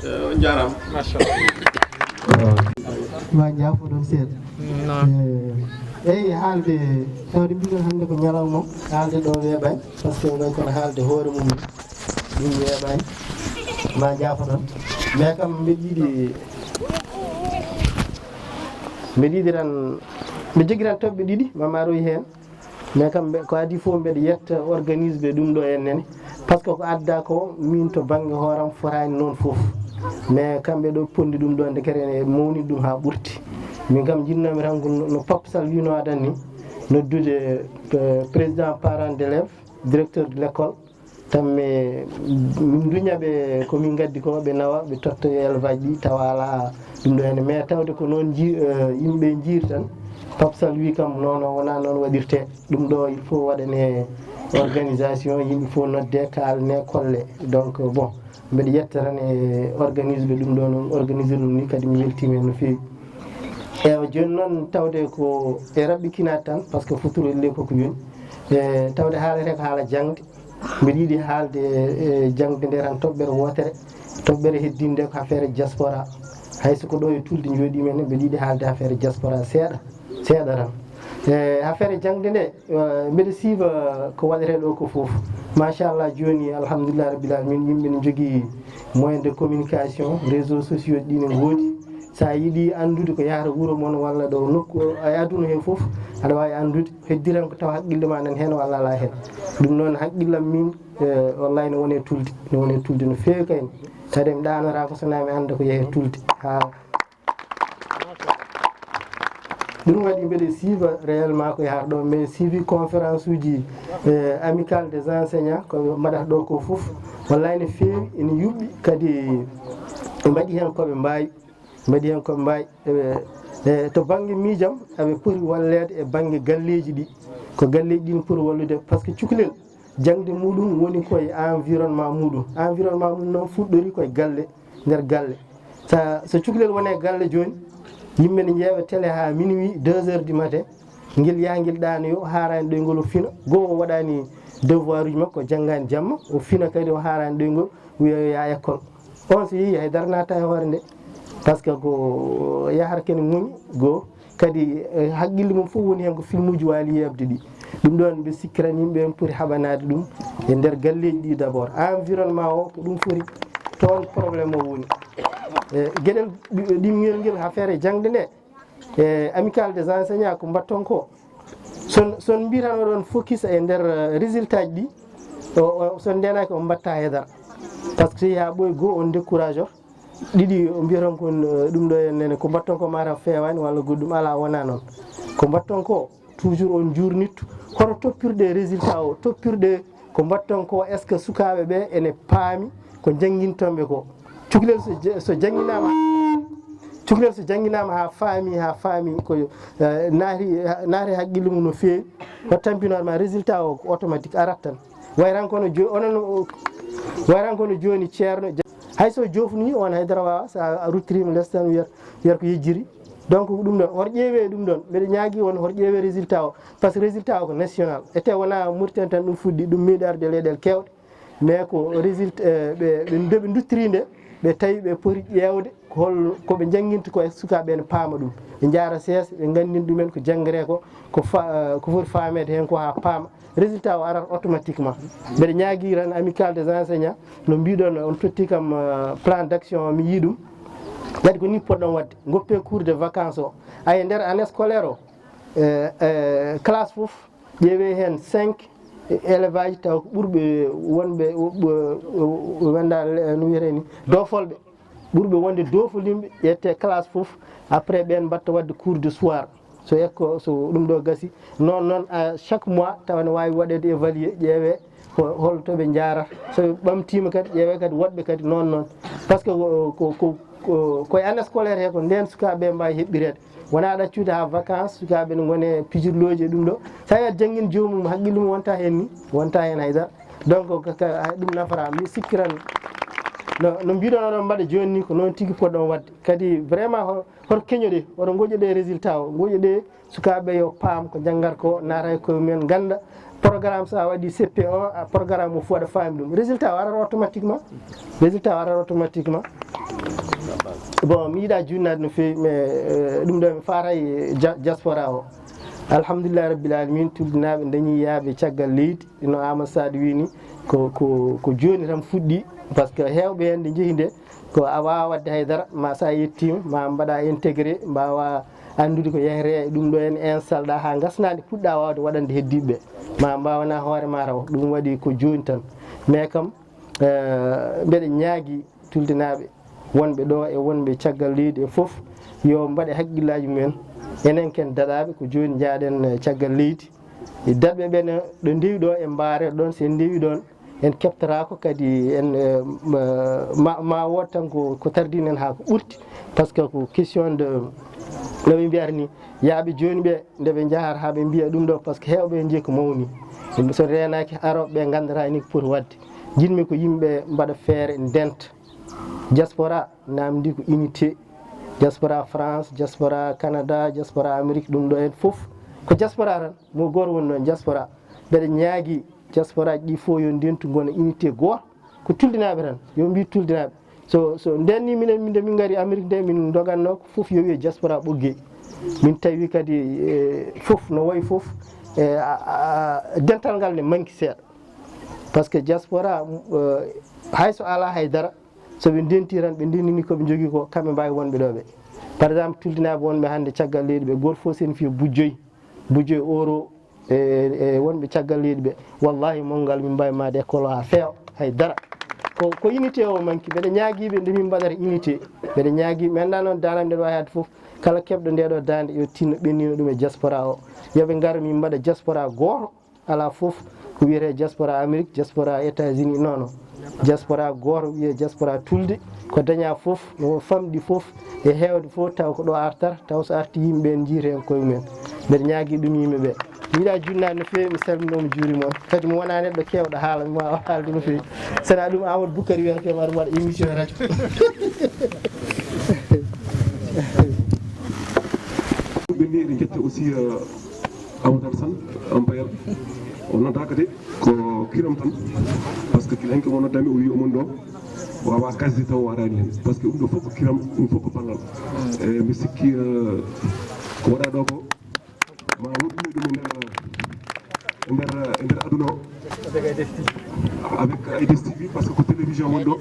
Eh, on njaaraama. Machallah. Ma jaafo ɗon seeɗa. Naam. Eh, eeyi, haalde, tawde mbiɗon hannde ko ñalawma, haalde ɗo weeɓaani, par ce que ɗon kono haalde hoore mum ɗum weeɓaani. Ma jaafo ɗon. Mais kam mbeɗa yiɗi, mbeɗa yiɗi tan, mbeɗa jogii tan toɓɓe ɗiɗi, ma, ma roy heen. Mais kam mbe-, ko adii fof mbeɗa yetta organise ɓe ɗum ɗo en nene. Par ce que ko adda ko min to bannge hooram fotaani noon fof. Mais kamɓe ɗo pondi ɗum ɗo ndekete ene mawni ɗum haa ɓurti. Min kam njiɗnoomi tan ko no, no Pape Sall wino adan ni, noddude, eh, président parent d'élève, directeur de l'école. Tan mi, min duña ɓe ko min ngaddi ko, ɓe nawa, ɓe totta e élevage ɗi, tawa alaa ɗum ɗo henne. Mais tawde ko noon ji-, eh, yimɓe njiiri tan, Pape Sall wi kam, non, non, wonaa noon waɗirtee. Ɗum ɗo, il faut waɗanee organisation, yimɓe fof noddee, kaalanee, kollee. Donc, bon, mbeɗa yetta tan e organise ɓe ɗum ɗo, noon organise ɗum ni, kadi mi weltiima heen no feewi. Ewa, jooni noon tawde ko e raɓɓikinaade tan, par ce que futuro ellee koko yoni. E, tawde haalete ko haala jaŋde, mbiɗa yiɗi haalde e jaŋde nde tan toɓɓere wootere, toɓɓere heddinde ko affaire diaspora. Hay so ko ɗo e Tulde njooɗii men, mbiɗa yiɗi haalde affaire diaspora seeɗa, seeɗa tan. E, affaire jaŋde nde, e, mbiɗa siifa ko waɗetee ɗo ko fof. Machallah, jooni, alhamdulillah rabbil alamin, yimɓe ne njogii moyen de communication, réseaux sociaux ɗi ne ngoodi. So a yiɗi anndude ko yahata wuro mon walla ɗo nokku o, e aduna he fof, aɗa waawi anndude. Heddi tan ko tawa haqqille ma nan heen walla alaa heen. Ɗum noon, haqqillam min, e, wallahi ne woni e Tulde, ne woni e Tulde no feewi kayne. Kadi mi ɗaanotaako so wonaa mi annda ko yehi e Tulde. Haa ɗum waɗi mbeɗe siifa réellement ko yahata ɗo, mais siifi conférence uji, e, Amicale des enseignants ko ɓe mbaɗata ɗo ko fof. Wallahi ne feewi, ene yuɓɓi, kadi ɓe mbaɗi heen ko ɓe mbaawi. Mbaɗi heen ko ɓe mbaawi. E, e, to bannge miijam, aɓe poti walleede e bannge galleeji ɗi. Ko galleeji ɗi ne poti wallude, par ce que cukalel, jaŋde muɗum woni koye environnement muɗum. Environnement mum noon fuɗɗori koye galle, nder galle. Sa, so cukalel woni e galle jooni, yimɓe ne ƴeewa télé haa minuit, deux heures du matin, ngel yaha ngel ɗaanoyo, haaraani ɗoyngol o fina. Goo o waɗaani devoir uji makko, o janngaani jamma, o fina kadi o haaraani ɗoyngol, wiya yo yaha école. On so yehi, hay dara naata e hoore nde. Par ce que ko yahata kene muñi, goo, kadi, e, haqqille mum fof woni heen ko filmuji waali yeeɓde ɗi. Ɗum ɗoon mbiɗa sikki tan yimɓe ɓe poti haɓanaade ɗum e nder galleeji ɗi d'abord. Environnement o ko ɗum foti toon problème o woni. E, geɗel ɗi-, ɗimmel ngel affaire e jaŋde nde, e, Amicale des enseignants ko mbatton ko. Son, son mbiy tan oɗon focus e nder, e, résultat ji ɗi, o, o, son ndeenaaki on mbatta haydara. Par ce que so yehi haa ɓooyi goo on décourage o. Ɗiɗi, o mbiyata on kon, eh, ɗum ɗo hennene, ko mbatton ko mataw feewaani walla goɗɗum, alaa, wonaa noon. Ko mbatton ko, toujours on njuurnittu hoto toppirɗe résultat o, toppirɗe ko mbatton ko, est-ce que sukaaɓe ɓe ene paami ko njannginton ɓe ko? Cukalel so je-, so jannginaama, cukalel so jannginaama haa faami, haa faami ko, eh, naati, naati haqqille mum no feewi, o tampinoor ma résultat o ko automatique arat tan. Wayran kono jo-, onon o, wayran kono jooni ceerno, ja-, hay so joofni on haydara waawa, so a, a ruttiriima les tan wiyat, wiyat ko yejjiri. Donc ko ɗum ɗon, hor ƴeewee ɗum ɗon, mbeɗa ñaagii on hor ƴeewee résultat o, par ce que résultat o ko national. Ete wonaa Mauritanie tan ɗum fuɗɗi, ɗum meeɗi arde leyɗeele keewɗe. Mais ko résultat, eh, ɓe, ɓe nde-, ɓe nduttiri nde, ɓe tawi ɓe poti ƴeewde ko hol, ko ɓe njannginta ko e sukaaɓe ɓe ne paama ɗum. Ɓe njaara seesa, ɓe nganndina ɗumen ko janngeree ko, ko fa-, eh, ko foti faameede heen ko haa paama. Résultat o arat automatiquement. Mbeɗa ñaagii tan Amicale des enseignants, no mbiɗon, on totti kam, eh, plan d'action o, mi yii ɗum. Kadi ko ni poɗɗon waɗde, ngoppee cours de vacances o. Ay, e nder année scolaire o, eh, eh, classe fof, ƴeewee heen cinq élèves aji taw ko ɓurɓe wonɓe, o, o, o, wonda le-, no wiyetee ni, doofolɓe. Ɓurɓe wonde doofolinɓe, ƴettee classe fof, après ɓeen mbatta waɗde cours de soir. So ekko, so ɗum ɗo gasi, noon, noon, à chaque mois, tawa ne waawi waɗeede évaluer, ƴeewee ko, hol to ɓe njaarata. So ɓe ɓamtiima kadi, ƴeewee kadi woɗɓe kadi noon, noon. Par ce que ko, ko, ko, ko, ko e année scolaire he ko ndeen sukaaɓe ɓe mbaawi heɓɓireede. Wonaa ɗaccude haa vacances, sukaaɓe ne ngoni e pijirlooji e ɗum ɗo. So a yiyat janngin joomum, haqqille mum wonta heen ni, wonta heen haydara. Donc, ka, ka, hay ɗum nafata. Mi sikki tan no, no mbiɗon oɗon mbaɗa jooni ni, ko noon tigi poɗɗon waɗde. Kadi vraiment, ho-, hoto keñoɗee, hoto ngoƴoɗee résultat o, ngoƴoɗee sukaaɓe yo paam ko njanngat ko, naata e koye mumen, ngannda programme, so a waɗi C P un, a programme o fof aɗa faami ɗum. Résultat o arat automatiquement. Résultat o arat automatiquement. Bon, mi yiɗaa juutnaade no feewi, mais, euh, ɗum ɗo mi faata e dia-, diaspora o. Alhamdulillahi rabbil alamin, Tulɗinaaɓe dañii yahɓe caggal leydi, no Amadou Sadio wiyi ni, ko, ko, ko jooni tan fuɗɗi, par ce que heewɓe heen nde njehi nde, ko a waawaa waɗde hay dara, ma so a yettiima, ma mbaɗa intégré, mbaawa anndude ko yahre e ɗum ɗo en, installe ɗa haa ngasnaade, puɗɗa waawde waɗande heddiiɓe ɓe. Ma mbaawana hoore ma taw. Ɗum waɗi ko jooni tan. Mais kam, eh, mbeɗa ñaagii Tulɗinaaɓe wonɓe ɗo e wonɓe caggal leydi e fof, yo mbaɗe haqqillaaji mumen. Enen ken daɗaaɓe, ko jooni njaaɗen, eh, caggal leydi. E daɗɓe ɓe no, ɗo ndewi ɗo, en mbaare ɗon, so en ndewi ɗon, en keɓtoraako kadi, en, eh, ma, ma, ma wood tan ko, ko tardini en haa ko ɓurti. Par ce que ko question de, no ɓe mbiyata ni, yahɓe jooni ɓe, nde ɓe njahata haa ɓe mbiya ɗum ɗo, par ce que heewɓe en njeyi ko mawni. So reenaaki, arooɓe ɓe nganndataa ni ko poti waɗde. Njiɗmi ko yimɓe mbaɗa feere, ndenta. Diaspora, naamndi ko unité. Diaspora France, diaspora Canada, diaspora Amérique, ɗum ɗo en fof ko diaspora tan. Mo goto woni noon diaspora. Mbeɗa ñaagi diaspora ji ɗi fof yo ndentu ngona unité goto. Ko tuldinaaɓe tan, yo mbi tuldinaaɓe. So, so nden ni minen, nde min ngari Amérique nde, min doganno ko fof yo wiye diaspora Ɓoggey. Min tawi kadi, eh, fof no wayi fof, eh, a, a, dental ngal ne manki seeɗa. Par ce que diaspora, eh, hay so ala hay dara, so ɓe ndenti tan, ɓe ndendini ko ɓe njogii ko, kamɓe mbawi wonɓe ɗo ɓe. Par exemple, tuldinaaɓe wonɓe hannde caggal leydi ɓe, goto fof sen fiya bujjoy, bujjoy euro, e, e wonɓe caggal leydi ɓe. Wallahi, monngal min mbawi maade école o ha feewa, hay dara. Ko, ko unité o manki. Mbeɗa ñaagiiɓe nde min mbaɗata unité. Mbeɗa ñaagi, mi anndaa noon daande am nde wawi hadde fof. Kala keɓɗo nde ɗo daande, yo tinno ɓennino ɗum e diaspora o. Yo ɓe ngar, min mbaɗa diaspora gooto. Alaa fof ko wiyetee diaspora Amérique, diaspora États-Unis, non, non. Diaspora gooto wiyee diaspora Tulde, ko dañaa fof, no famɗi fof, e heewde fof, taw ko ɗo artata, taw so arti yimɓe ɓe njiita heen koye mumen. Mbeɗa ñaagii ɗum yimɓe ɓe. Mi yiɗaa junnaade no feewi, mi salminoo, mi juuriima on. Kadi mi wonaa neɗɗo keewɗo haala, mi waawaa haalde no feewi. Sinaa ɗum, Amadou Boukari wiyata mi waɗa émission e radio. Ɓe mbiyi eɗen njetta aussi, euh, Amadou Alassane, umpire, o noddaka de ko kiram tan, par ce que kila hanki mo noddami, o wi omon ɗo wawa kasde taw o arani hen, par ce que ɗum ɗo fof ko kiram, ɗum fof ko ballal. E mi sikki, eh, ko waɗa ɗo ko ma woɗɗini ɗum e nder, e nder, e nder aduna o avec Aïdes T V, par ce que ko télévision woni ɗo,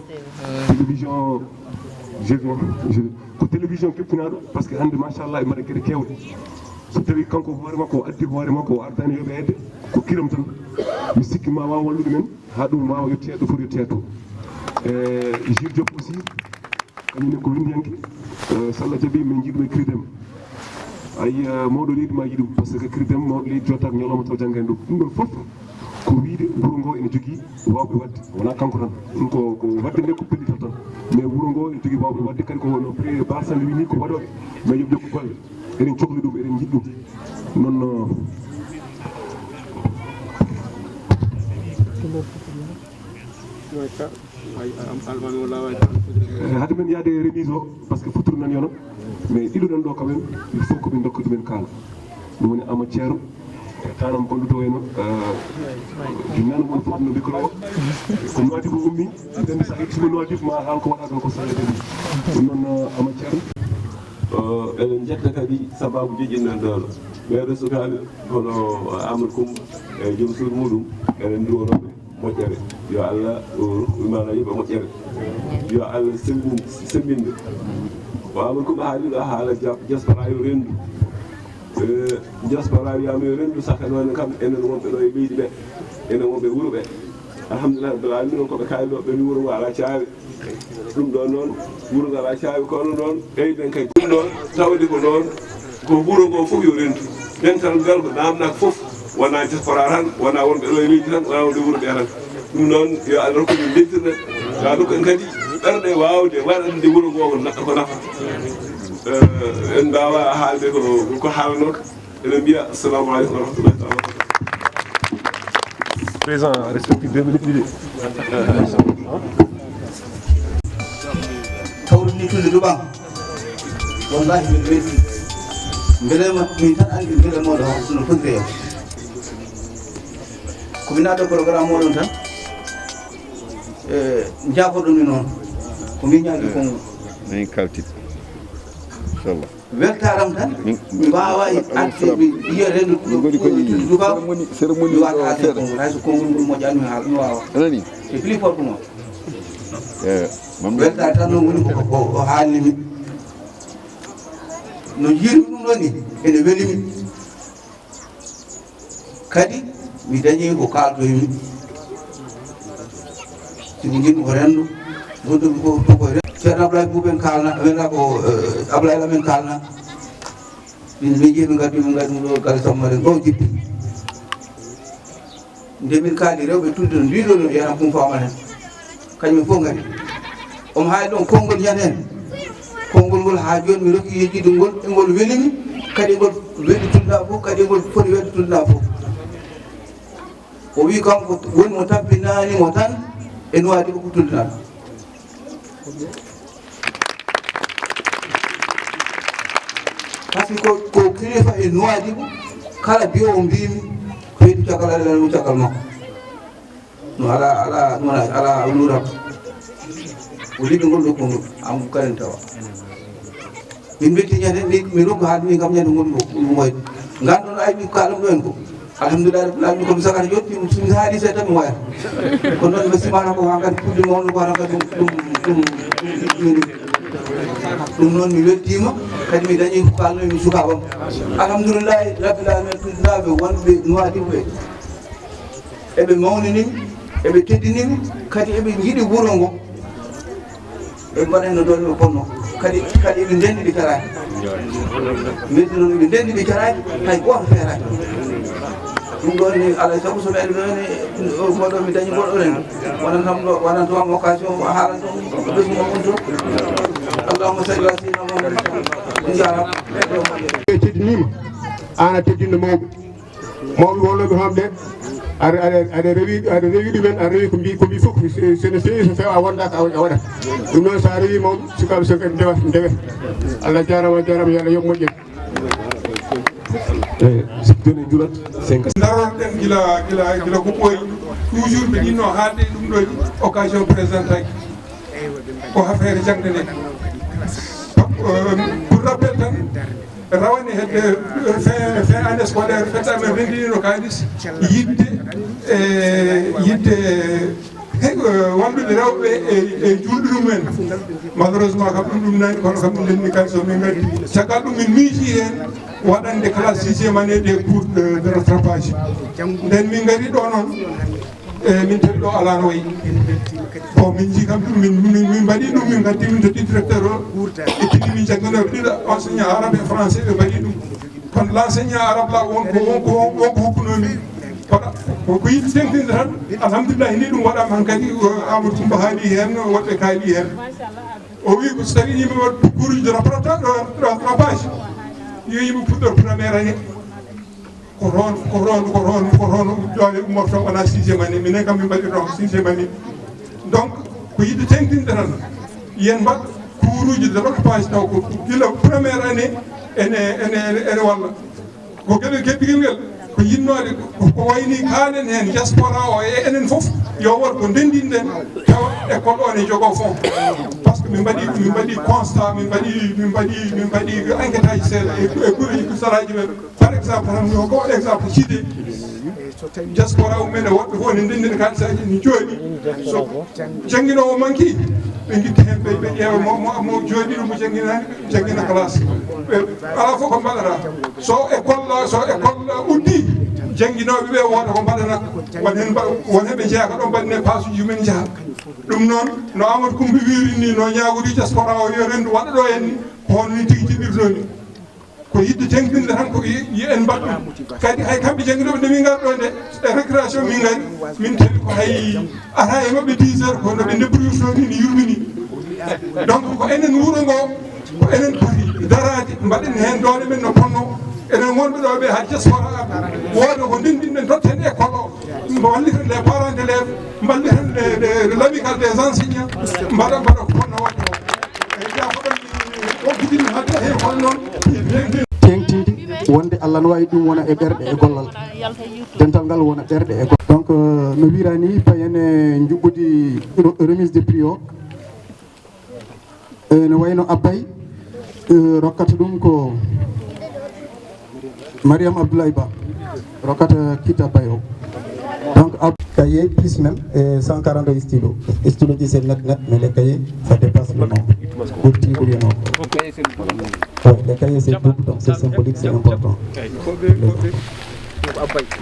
télévision, je, je, ko télévision keɓtinaɗo, par ce que hande machallah e mbaɗa gueɗe kewɗe. So tawi kanko hoore makko o addi hoore makko, o ardani yoɓe hedde, ko kiram tan. Mi sikki ma waw wallude men ha ɗum wawa yettoya ɗo foti yettoya to. E Jules Diop aussi, kañum ne ko windiyanke. Eh, so Allah jaɓi, min jiiɗum e Cridem. Ayi, eh, mawɗo leydi ma yiɗum, par ce que Cridem mawɗo leydi jottaako ñalawma taw janngani ɗum. Ɗum ɗon fof ko wiyde wuro ngo ene jogii wawɓe waɗde, wonaa kanko tan. Ɗum ko, ko waɗde nde ko pellital tan. Mais wuro ngo ene jogii wawɓe waɗde, kadi ko no Pré Ba Sall wi ni, ko waɗooɓe. Mais yoɓe jokku golle. Eɗen cokli ɗum, eɗen njiɗi ɗum. Noon, eh, hade men yaade remise o, par ce que futuro nan yono, mais ɗiɗo nan ɗo quand même, il faut ko min dokka ɗumen kaala. Ɗum woni Ama Ceerno, tanam kon ɗo wayno, eh, nano mon fof no micro o. Ko Nouadhibou ummi, nden sa yettima Nouadhibou ma haal ko waɗa ɗo ko Sadio Déby. Ɗum noon, eh, Ama Ceerno. Eh, eɗen njetta kadi sababu joƴƴinɗen ɗo ɗo. Ɓeeɗo sukaaɓe, hono Amadou Coumba e joom suudu muɗum, eɗen nduwanoɓe moƴƴere. Yo Allah, o, mana yoɓe moƴƴere. Yo Allah sembin-, sembinde. O Amadou Coumba haali ɗo haala dia-, diaspora yo rendu. Eh, diaspora wiyama yo rendu, saka noon kam enen wonɓe ɗo e leydi ɓe, enen wonɓe e wuro ɓe. Alhamdulillah rabbil alamin, ko ɓe kaali ɗo, ɓe mbi wuro ngo ala caabi. Ɗum ɗo noon, wuro ngo ala caabi, kono noon ɓeyden kadi. Ɗum ɗon tawde ko noon, ko wuro ngo fof yo rendu. Dental ngal ko namdaka fof, wona diaspora tan, wona wonɓe ɗo e leydi tan, wona wonɓe wuro ɓe tan. Ɗum noon, yo Allah rokku min dentirde, yo Allah rokku en kadi ɓerɗe wawde waɗande wuro ngo ko na-, ko nafa. Eh, en mbawa haalde ko, ko haalno. Eɗen mbiya assalamu aleykum wa rahmatullahi taala wa barakatuh. Présent, respecté deux minutes ɗiɗi. Tawde ni tulde duɓam. Wallahi, mbiɗa welti. Mbelema, min tan anndi mbelema o ɗo, so no foti reyo. Ko mi naatɗo programme moɗon tan. E, jaafoɗon mi noon. Ko min ñaagi konngol. Min kaltit. Inchallah. Weltaram tan, min, mi wawa arde, mi yiya renndo, min ngoni ko e tulde duɓam, cérémonie, cérémonie mi wata haalde konngol, hay so konngol ngol moƴƴani mi haala, mi wawa. Anani? C'est plus fort que moi. Eh, mam welta tan noon woni ko, ko, ko haalni mi. No jiirmi ɗum ɗo ni, ene weli mi. Kadi mi dañi ko kaaltoymi. Simi njiɗmi ko renndo, ngonɗumi ko, ko, ko renndo. Ceerno Ablaye Buup en kaalna, wela ko, eh, Ablaye Lam en kaalna. Min, min jeeyi, min ngaddi, min ngaddi ɗum ɗo galle Samba Mari ngo jippi. Nde min kaali rewɓe tulde no mbiɗo no yaran kum famal hen. Kañum fof ngari. Omo haali ɗon konngol ñande heen. Konngol ngol haa jooni mi rokki yejjitde ngol, e ngol weli mi, kadi ngol weli tulnaa fof, kadi ngol foti welde tulnaa fof. O wii kanko woni mo tampinaani mo tan e Nouadhibou ko tulnaa. Par ce que ko, ko kilifa e Nouadhibou, kala biyo o mbimi, ko heetu caggal Allah, ɗum caggal makko. No ala, ala, ɗum ala, ala luural. O liɓi ngol ɗo konngol, am kalen tawa. Min mbetti ñande, mi, mi rokku haalde, min kam ñande ngol ɗo, ɗum wayi. Nganɗon ayni ko kalam ɗo en ko. Alhamdulillah, rabbil alamin, ko mi sakata jotti, ɗum, so mi haali seeɗa, mi waya. Ko noon mi simata ko, han kadi, puɗɗi mawɗo ko, han kadi, ɗum, ɗum, ɗum, ɗum, ɗum, ɗum noon mi weltima, kadi mi dañi ko kalnomi sukaaɓam. Alhamdulillah, rabbil alamin, présidentɓe wonɓe Nouadhibou ɓe. Eɓe mawnini mi, eɓe teddini mi, kadi eɓe njiɗi wuro ngo. Ɓe mbaɗa heen no doole ɓe ponno. Kadi, kadi eɓe ndenndi ɓe caraaki. Mbeddi noon eɓe ndenndi ɓe caraaki, hay gooto feeraaki. Ɗum ɗoon ni, alaa e sago so mi ari ɗoon ni, o, mboɗo mi dañi goɗɗo ren. Wonata kam ɗo, wonata kam occasion, o haalan ɗum, ɓesngu on to. Allahumma salli ala sayyidina Muhammad. Inchallah. Ɓe teddiniima, aan a teddinno mawɓe. Mawɓe wonooɓe toon ɓe, aɗa, aɗa, aɗa rewi, aɗa rewi ɗumen, aɗa rewi ko mbi, ko mbi fof, so, so no feewi, so feewa, wondaaka, a, a waɗat. Ɗum noon, so a rewi mawɓe, sukaaɓe so kadi ndewata, ndewata. Allah jaaraama, a jaaraama, yo Allah yoɓ moƴƴere. Eyi, so jooni juulat, cinq. Ndaroɗen gila, gila, gila ko ɓooyi. Toujours ɓe ɗinno haalde ɗum ɗo, occasion présentaki. Ko affaire jangde nde. Euh, pour rappel tan, rawane hedde, euh, fin, fin année scolaire, fedde amen renndinino kaalis yidde, e yidde, e, euh, wallude rewɓe e, e juulɓe mumen. Malheureusement, kam ɗum, ɗum nani, kono kam ɗum ndenni kaalis o min ngaddi. Caggal ɗum min miiji heen waɗande classe sixième année des cours de, de rattrapage. Nden min ngari ɗo noon, e min tawi ɗo alaa no wayi. Bon, min njii kam ɗum, min, min, min mbaɗi ɗum, min ngaddi, min totti directeur o, e tigi min jannginooɓe ɗiɗo, enseignant arabe et français, ɓe mbaɗi ɗum. Kono l'enseignant arabe la, won ko, won ko, won ko hokkunoo min. Voilà. Ko, ko yiɗi teŋtinde tan, alhamdulillahi, ni ɗum waɗaama han kadi, o, Amadou Coumba haali heen, woɗɓe kaali heen. O wi ko so tawi yimɓe waɗa cours de rattrapage, yo yimɓe puɗɗor première année. Ko toon, ko toon, ko toon, ko toon ɗo e ummoto, wona sixième année. Minen kam min mbaɗi ɗon sixième année. Donc, ko yiɗde teŋtinde tan, yen mbaɗ cours uji de rattrapage taw ko gila première année ene, ene, ene, ene walla. Ko geɗe geɗɗigel ngel, ko yinnoode, ko, ko wayni kaalen heen diaspora o e enen fof, yo won ko ndenndinɗen, tawa école o ne jogoo fond. Par ce que min mbaɗi, min mbaɗi constat, min mbaɗi, min mbaɗi, min mbaɗi enquête aji seeɗa e, e gure, e saraaji men. Par exemple, tan mi hokka on exemple, Cité. Diaspora mum en e woɗɓe fof ne ndenndina kalisaaji ne jooɗi. So jannginoowo manki, ɓe ngitta heen, ɓe, ɓe ƴeewa mo, mo, mo jooɗi ɗum, mo jannginaani, janngina classe. Ɓe, alaa fof ko mbaɗata. So école, so école uddi, jannginooɓe ɓe wooda ko mbaɗata. Won heen mba-, won heen ɓe njeyaa ko ɗo mbaɗne paasuuji mumen njaha. Ɗum noon, no Amadou Coumba wiiri ni, no ñaagori diaspora o yo renndu waɗa ɗo en ni, ko hono ni tigi jiɗirɗo ni. Ko yiɗde teŋtinde tan ko yi-, yi en mbaɗ ɗum. Kadi hay kamɓe jannginooɓe nde min ngar ɗo nde, e récréation min ngari, min tawi ko hay ata e maɓɓe dix heures, kono ɓe débrouille so ni, ni yurmini. Donc ko enen wuro ngo, ko enen poti daraade, mbaɗen heen doole men no ponno. Enen wonɓe ɗo ɓe haa diaspora, wooda ko ndendinɗen totten école o, mbo walliten les parents d'élèves, mballiten les, les, l'amicale des enseignants, mbaɗa, mbaɗa ko ponno waɗde o. Eyi, yaa ko ɗon. Teeŋtinde wonde Allah no wawi ɗum wona e ɓerɗe e gollal. Dental ngal wona ɓerɗe e gollal. Donc, euh, no wirani payen e njuɓɓudi ro-, remise de prix o. E no wayno Abbay, euh, rokkata ɗum ko Mariam Abdoulaye Ba. Rokkata kit Abbay o. Donc, ab- Cahier plus même, et cent quarante stylos. Stylo ji c'est net, net, mais les cahiers, ça dépasse le nombre. Ɓurti ko wiyanoo ko. Ouais, les cahiers c'est double, donc c'est symbolique, c'est important.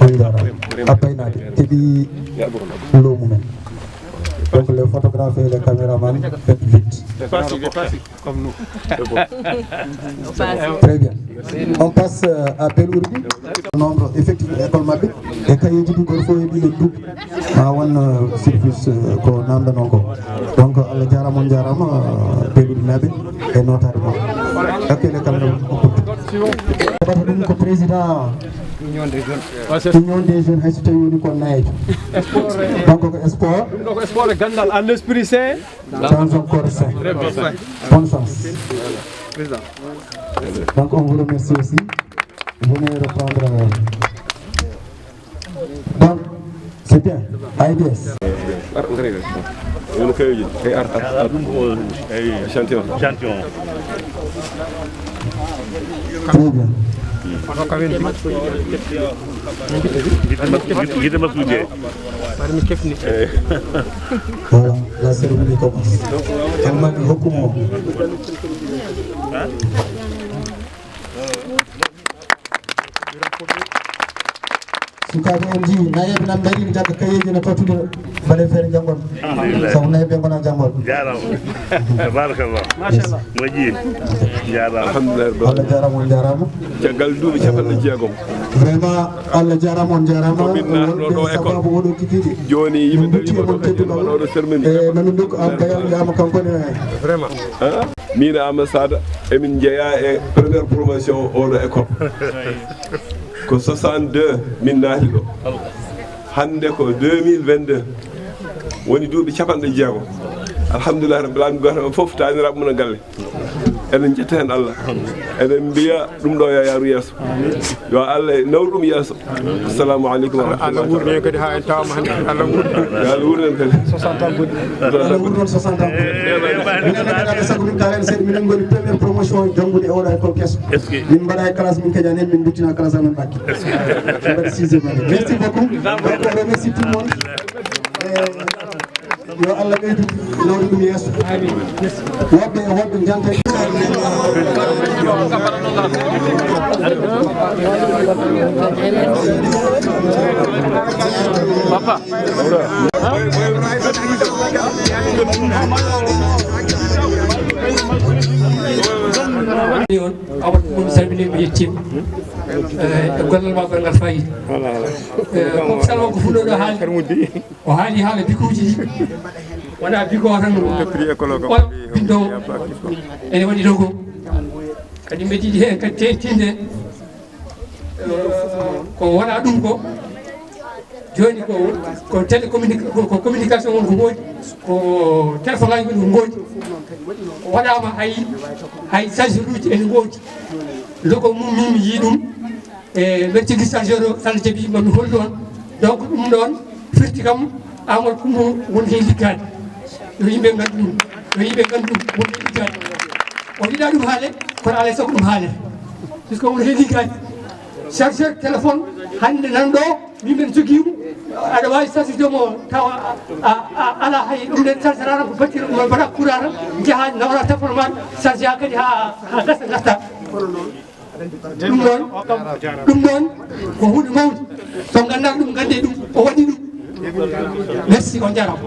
On dira Abbay naɓe keɓi lo mumen. Donc les photographes et les caméramans, faites vite. Comme nous. Très bien. On passe, euh, à Belourdi. Nombre effectif école maɓɓe. E cahier ji ɗi goto fof heɓi le double. Ma won, euh, surplus, euh, ko namdano ko. Donc Allah jarama, on jarama, euh, Belourdi naɓe e notade mon. Accueil les caméramans. Ɓata ɗum ko président Union des jeunes, hay so tawi woni ko nayejo. Donc ko sport. Ɗum ɗo ko sport e gandal, en esprit sain. Dans un corps sain. Bonne chance. Donc, on vous remercie aussi. Vous venez reprendre. Donc, c'est bien. A I D S. Woni kayuji. Ay, ar, ar, ar. Ɗum ko, ay, échantillon. Échantillon. Très bien. Gite mas-, gite, gite masuuji. Voilà, la cérémonie commence. Almaami, hokku mo. Sukaaɓe, on njii nayeeɓe nan mbaɗi gagga kayeeji na tottude, mbaɗen feere janngon. Alhamdulillah. Sabu nayeeɓe ngona janngon. Jaaraama. Tabarakallah. Machallah. Moƴƴi. Jaaraama. Alhamdulillah. Allah jaaraama, on jaaraama. Caggal duuɓi capanɗe jeegom. Vraiment, Allah jaaraama, on jaaraama. Ko min naatno ɗo école. Sababu oɗo kikiiɗe. Jooni yimɓe min mbutti e mon teddungal. E mamin ndokku am bayal wiyaama kanko ne. Vraiment. Min e Amadou Sada, emin njeyaa e première promotion oɗo école. Ko soixante-deux min naati ɗo. Hannde ko deux mille vingt-deux. Woni duuɓi capanɗe jeego. Alhamdulillah rabbil alamin, gooto e maɓɓe fof taaniraaɓe mum e galle. Eɗen njetta heen Allah. Eɗen mbiya ɗum ɗo yo yaaru yeeso. Yo Allah nawru ɗum yeeso. Assalamu aleykum wa rahmatullahi. Allah wuurni en kadi haa en tawaama hannde. Allah wuurni. Yo Allah wuurni en kadi. Soixante ans goɗɗi. Allah wuurni on soixante ans goɗɗi. Minen kadi, Allah sago min kaalen seeɗa, minen ngoni première promotion janngude e oɗo école keso. Est-ce que? Min mbaɗa e classe, min kadi anen, min nduttina classe amen Mbacke. Min mbaɗi sixième année. Merci beaucoup. Donc, on remercie tout le monde. Eh, yo Allah ɓeydu nawde ɗum yeeso. Woɓɓe e woɓɓe njanta. Papa. On, Amadou, ɗum salmini, mi yettima. Eh, e gollal ma gongal fayida. Eh, ko salma ko fuɗɗoɗo haalde. O haali haala bikuuji ɗi. Wona biko tan. On binndoowo. Ene waɗi ɗo ko. Kadi mbeɗa yiɗi heen kadi teeŋtinde. Ko wona ɗum ko, jooni ko, ko télécommunic-, ko, ko communication woni ko woodi, ko téléphone aji woni ko ngoodi. Ko waɗaama hay, hay chargeur uji ene ngoodi. Logo mum min mi yii ɗum, e mbeɗa jogii chargeur o, so Allah jaɓi mami hollu on. Donc ɗum ɗoon firti kam Amadou Coumba woni heen liggaade. Yo yimɓe nganndu ɗum, yo yimɓe nganndu ɗum, woni heen liggaade. O yiɗaa ɗum haale, kono alaa e sago ɗum haalee. Puisque woni heen liggaade. Chargeur téléphone hannde nan ɗo, min mbeɗa jogii mo, aɗa waawi chargeude mo tawa a, a, a alaa hay ɗum nden chargeur ara ko batterie ɗum mbaɗa courant tan, njaha nawra téléphone ma, charge haa kadi haa, haa gasa ngarta. Ɗum ɗoon, ɗum ɗoon ko huunde mawnde. So nganndaa ɗum, nganndee ɗum, o waɗi ɗum. Merci, on njaaraama.